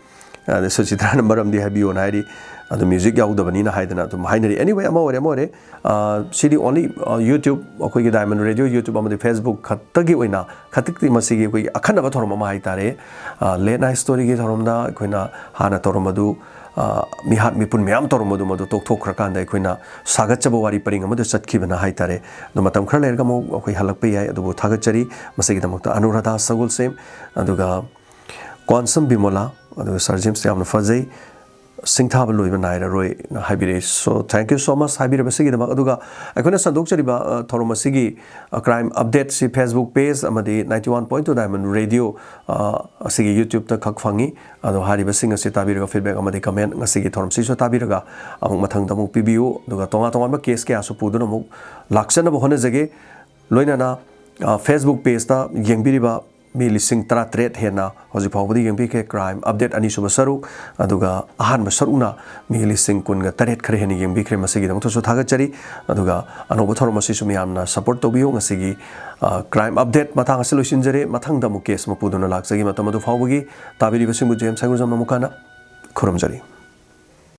ꯑꯗ ꯁꯨꯆꯤꯇ꯭ꯔꯥꯅ "ꯃꯔꯝꯗꯤ ꯍꯥꯏꯕꯤꯌꯣꯅ" ꯍꯥꯏꯔꯤ, ꯑꯗꯨ music ꯌꯥꯎꯗꯕꯅꯤꯅ ꯍꯥꯏꯗꯅ ꯑꯗꯨꯝ ꯍꯥꯏꯅꯔꯤ꯫ Anyway, ꯑꯃ ꯑꯣꯏꯔꯦ, ꯑꯃ ꯑꯣꯏꯔꯦ꯫ ꯑ, ꯁꯤꯗꯤ only, ꯑ, YouTube, ꯑꯩꯈꯣꯏꯒꯤ Diamond Radio YouTube ꯑꯃꯗꯤ Facebook ꯈꯛꯇꯒꯤ ꯑꯣꯏꯅ ꯈꯛꯇꯛꯇꯤ ꯃꯁꯤꯒꯤ ꯑꯩꯈꯣꯏꯒꯤ ꯑꯈꯟꯅꯕ ꯊꯧꯔꯝ ꯑꯃ ꯍꯥꯏꯇꯥꯔꯦ꯫ ꯑ, Late Night Story ꯒꯤ ꯊꯧꯔꯝꯗ ꯑꯩꯈꯣꯏꯅ ꯍꯥꯟꯅ ꯇꯧꯔꯝꯕꯗꯨ, ꯑ, ꯃꯤꯍꯥꯠ ꯃꯤꯄꯨꯟ ꯃꯌꯥꯝ ꯇꯧꯔꯝꯕꯗꯨ ꯃꯗꯨ ꯇꯣꯛꯊꯣꯛꯈ꯭ꯔꯀꯥꯟꯗ ꯑꯩꯈꯣꯏꯅ ꯁꯥꯒꯠꯆꯕ ꯋꯥꯔꯤ ꯄꯔꯤꯡ ꯑꯃꯗ ꯆꯠꯈꯤꯕꯅ ꯍꯥꯏꯇꯥꯔꯦ꯫ ꯑꯗꯨ ꯃꯇꯝ ꯈꯔ ꯂꯩꯔꯒ ꯑꯃꯨꯛ ꯑꯩꯈꯣꯏ ꯍꯜꯂꯛꯄ ꯌꯥꯏ, ꯑꯗꯨꯕꯨ ꯊꯥꯒꯠꯆꯔꯤ꯫ ꯃꯁꯤꯒꯤꯗꯃꯛꯇ ꯑꯅꯨꯔꯥꯙꯥ ꯁꯒꯣꯜꯁꯦꯝ, ꯑꯗꯨꯒ ꯀ꯭ꯋꯥꯟꯁꯝ ꯕꯤꯃꯣꯂꯥ, ꯑꯗꯨꯒ Sir James ꯌꯥꯝꯅ ꯐꯖꯩ, ꯁꯤꯡꯊꯥꯕ ꯂꯣꯏꯕ ꯅꯥꯏꯔꯔꯣꯏꯅ ꯍꯥꯏꯕꯤꯔꯛꯏ꯫ So, thank you so much ꯍꯥꯏꯕꯤꯔꯕꯁꯤꯒꯤꯗꯃꯛ꯫ ꯑꯗꯨꯒ ꯑꯩꯈꯣꯏꯅ ꯁꯟꯗꯣꯛꯆꯔꯤꯕ, ꯑ, ꯊꯧꯔꯝ ꯑꯁꯤꯒꯤ, ꯑ, Crime Update ꯁꯤ Facebook page ꯑꯃꯗꯤ ninety one point two Diamond Radio, ꯑ, ꯑꯁꯤꯒꯤ YouTube ꯇ ꯈꯛ ꯐꯪꯉꯤ꯫ ꯑꯗꯣ ꯍꯥꯏꯔꯤꯕꯁꯤꯡ ꯑꯁꯤ ꯇꯥꯕꯤꯔꯒ feedback ꯑꯃꯗꯤ comment ꯉꯁꯤꯒꯤ ꯊꯧꯔꯝꯁꯤꯁꯨ ꯇꯥꯕꯤꯔꯒ ꯑꯃꯨꯛ ꯃꯊꯪꯗ ꯑꯃꯨꯛ ꯄꯤꯕꯤꯌꯨ꯫ ꯑꯗꯨꯒ ꯇꯣꯉꯥꯟ ꯇꯣꯉꯥꯟꯕ case ꯀꯌꯥꯁꯨ ꯄꯨꯗꯨꯅ ꯑꯃꯨꯛ ꯂꯥꯛꯆꯅꯕ ꯍꯣꯠꯅꯖꯒꯦ꯫ ꯂꯣꯏꯅꯅ, ꯑ, Facebook page ꯇ ꯌꯦꯡꯕꯤꯔꯤꯕ ꯃꯤ ꯂꯤꯁꯤꯡ ꯇꯔꯥꯇꯔꯦꯠ ꯍꯦꯟꯅ ꯍꯧꯖꯤꯛ ꯐꯥꯎꯕꯗ ꯌꯦꯡꯕꯤꯈ꯭ꯔꯦ꯫ Crime Update ꯑꯅꯤꯁꯨꯕ ꯁꯔꯨꯛ, ꯑꯗꯨꯒ ꯑꯍꯥꯟꯕ ꯁꯔꯨꯛꯅ ꯃꯤ ꯂꯤꯁꯤꯡ ꯀꯨꯟꯒ ꯇꯔꯦꯠ ꯈꯔ ꯍꯦꯟꯅ ꯌꯦꯡꯕꯤꯈ꯭ꯔꯦ꯫ ꯃꯁꯤꯒꯤꯗꯃꯛꯇꯁꯨ ꯊꯥꯒꯠꯆꯔꯤ꯫ ꯑꯗꯨꯒ ꯑꯅꯧꯕ ꯊꯧꯔꯝ ꯑꯁꯤꯁꯨ ꯃꯤꯌꯥꯝꯅ support ꯇꯧꯕꯤꯌꯨ꯫ ꯉꯁꯤꯒꯤ, ꯑ, Crime Update ꯃꯇꯥꯡ ꯑꯁꯤ ꯂꯣꯏꯁꯤꯟꯖꯔꯦ꯫ ꯃꯊꯪꯗ ꯑꯃꯨꯛ case ꯑꯃ ꯄꯨꯗꯨꯅ ꯂꯥꯛꯆꯒꯦ꯫ ꯃꯇꯝ ꯑꯗꯨ ꯐꯥꯎꯕꯒꯤ ꯇꯥꯕꯤꯔꯤꯕꯁꯤꯡꯕꯨ ꯖꯦꯝꯁ ꯍꯩꯒ꯭ꯔꯨꯖꯝꯅ ꯑꯃꯨꯛ ꯍꯟꯅ ꯈꯨꯔꯨꯝꯖꯔꯤ꯫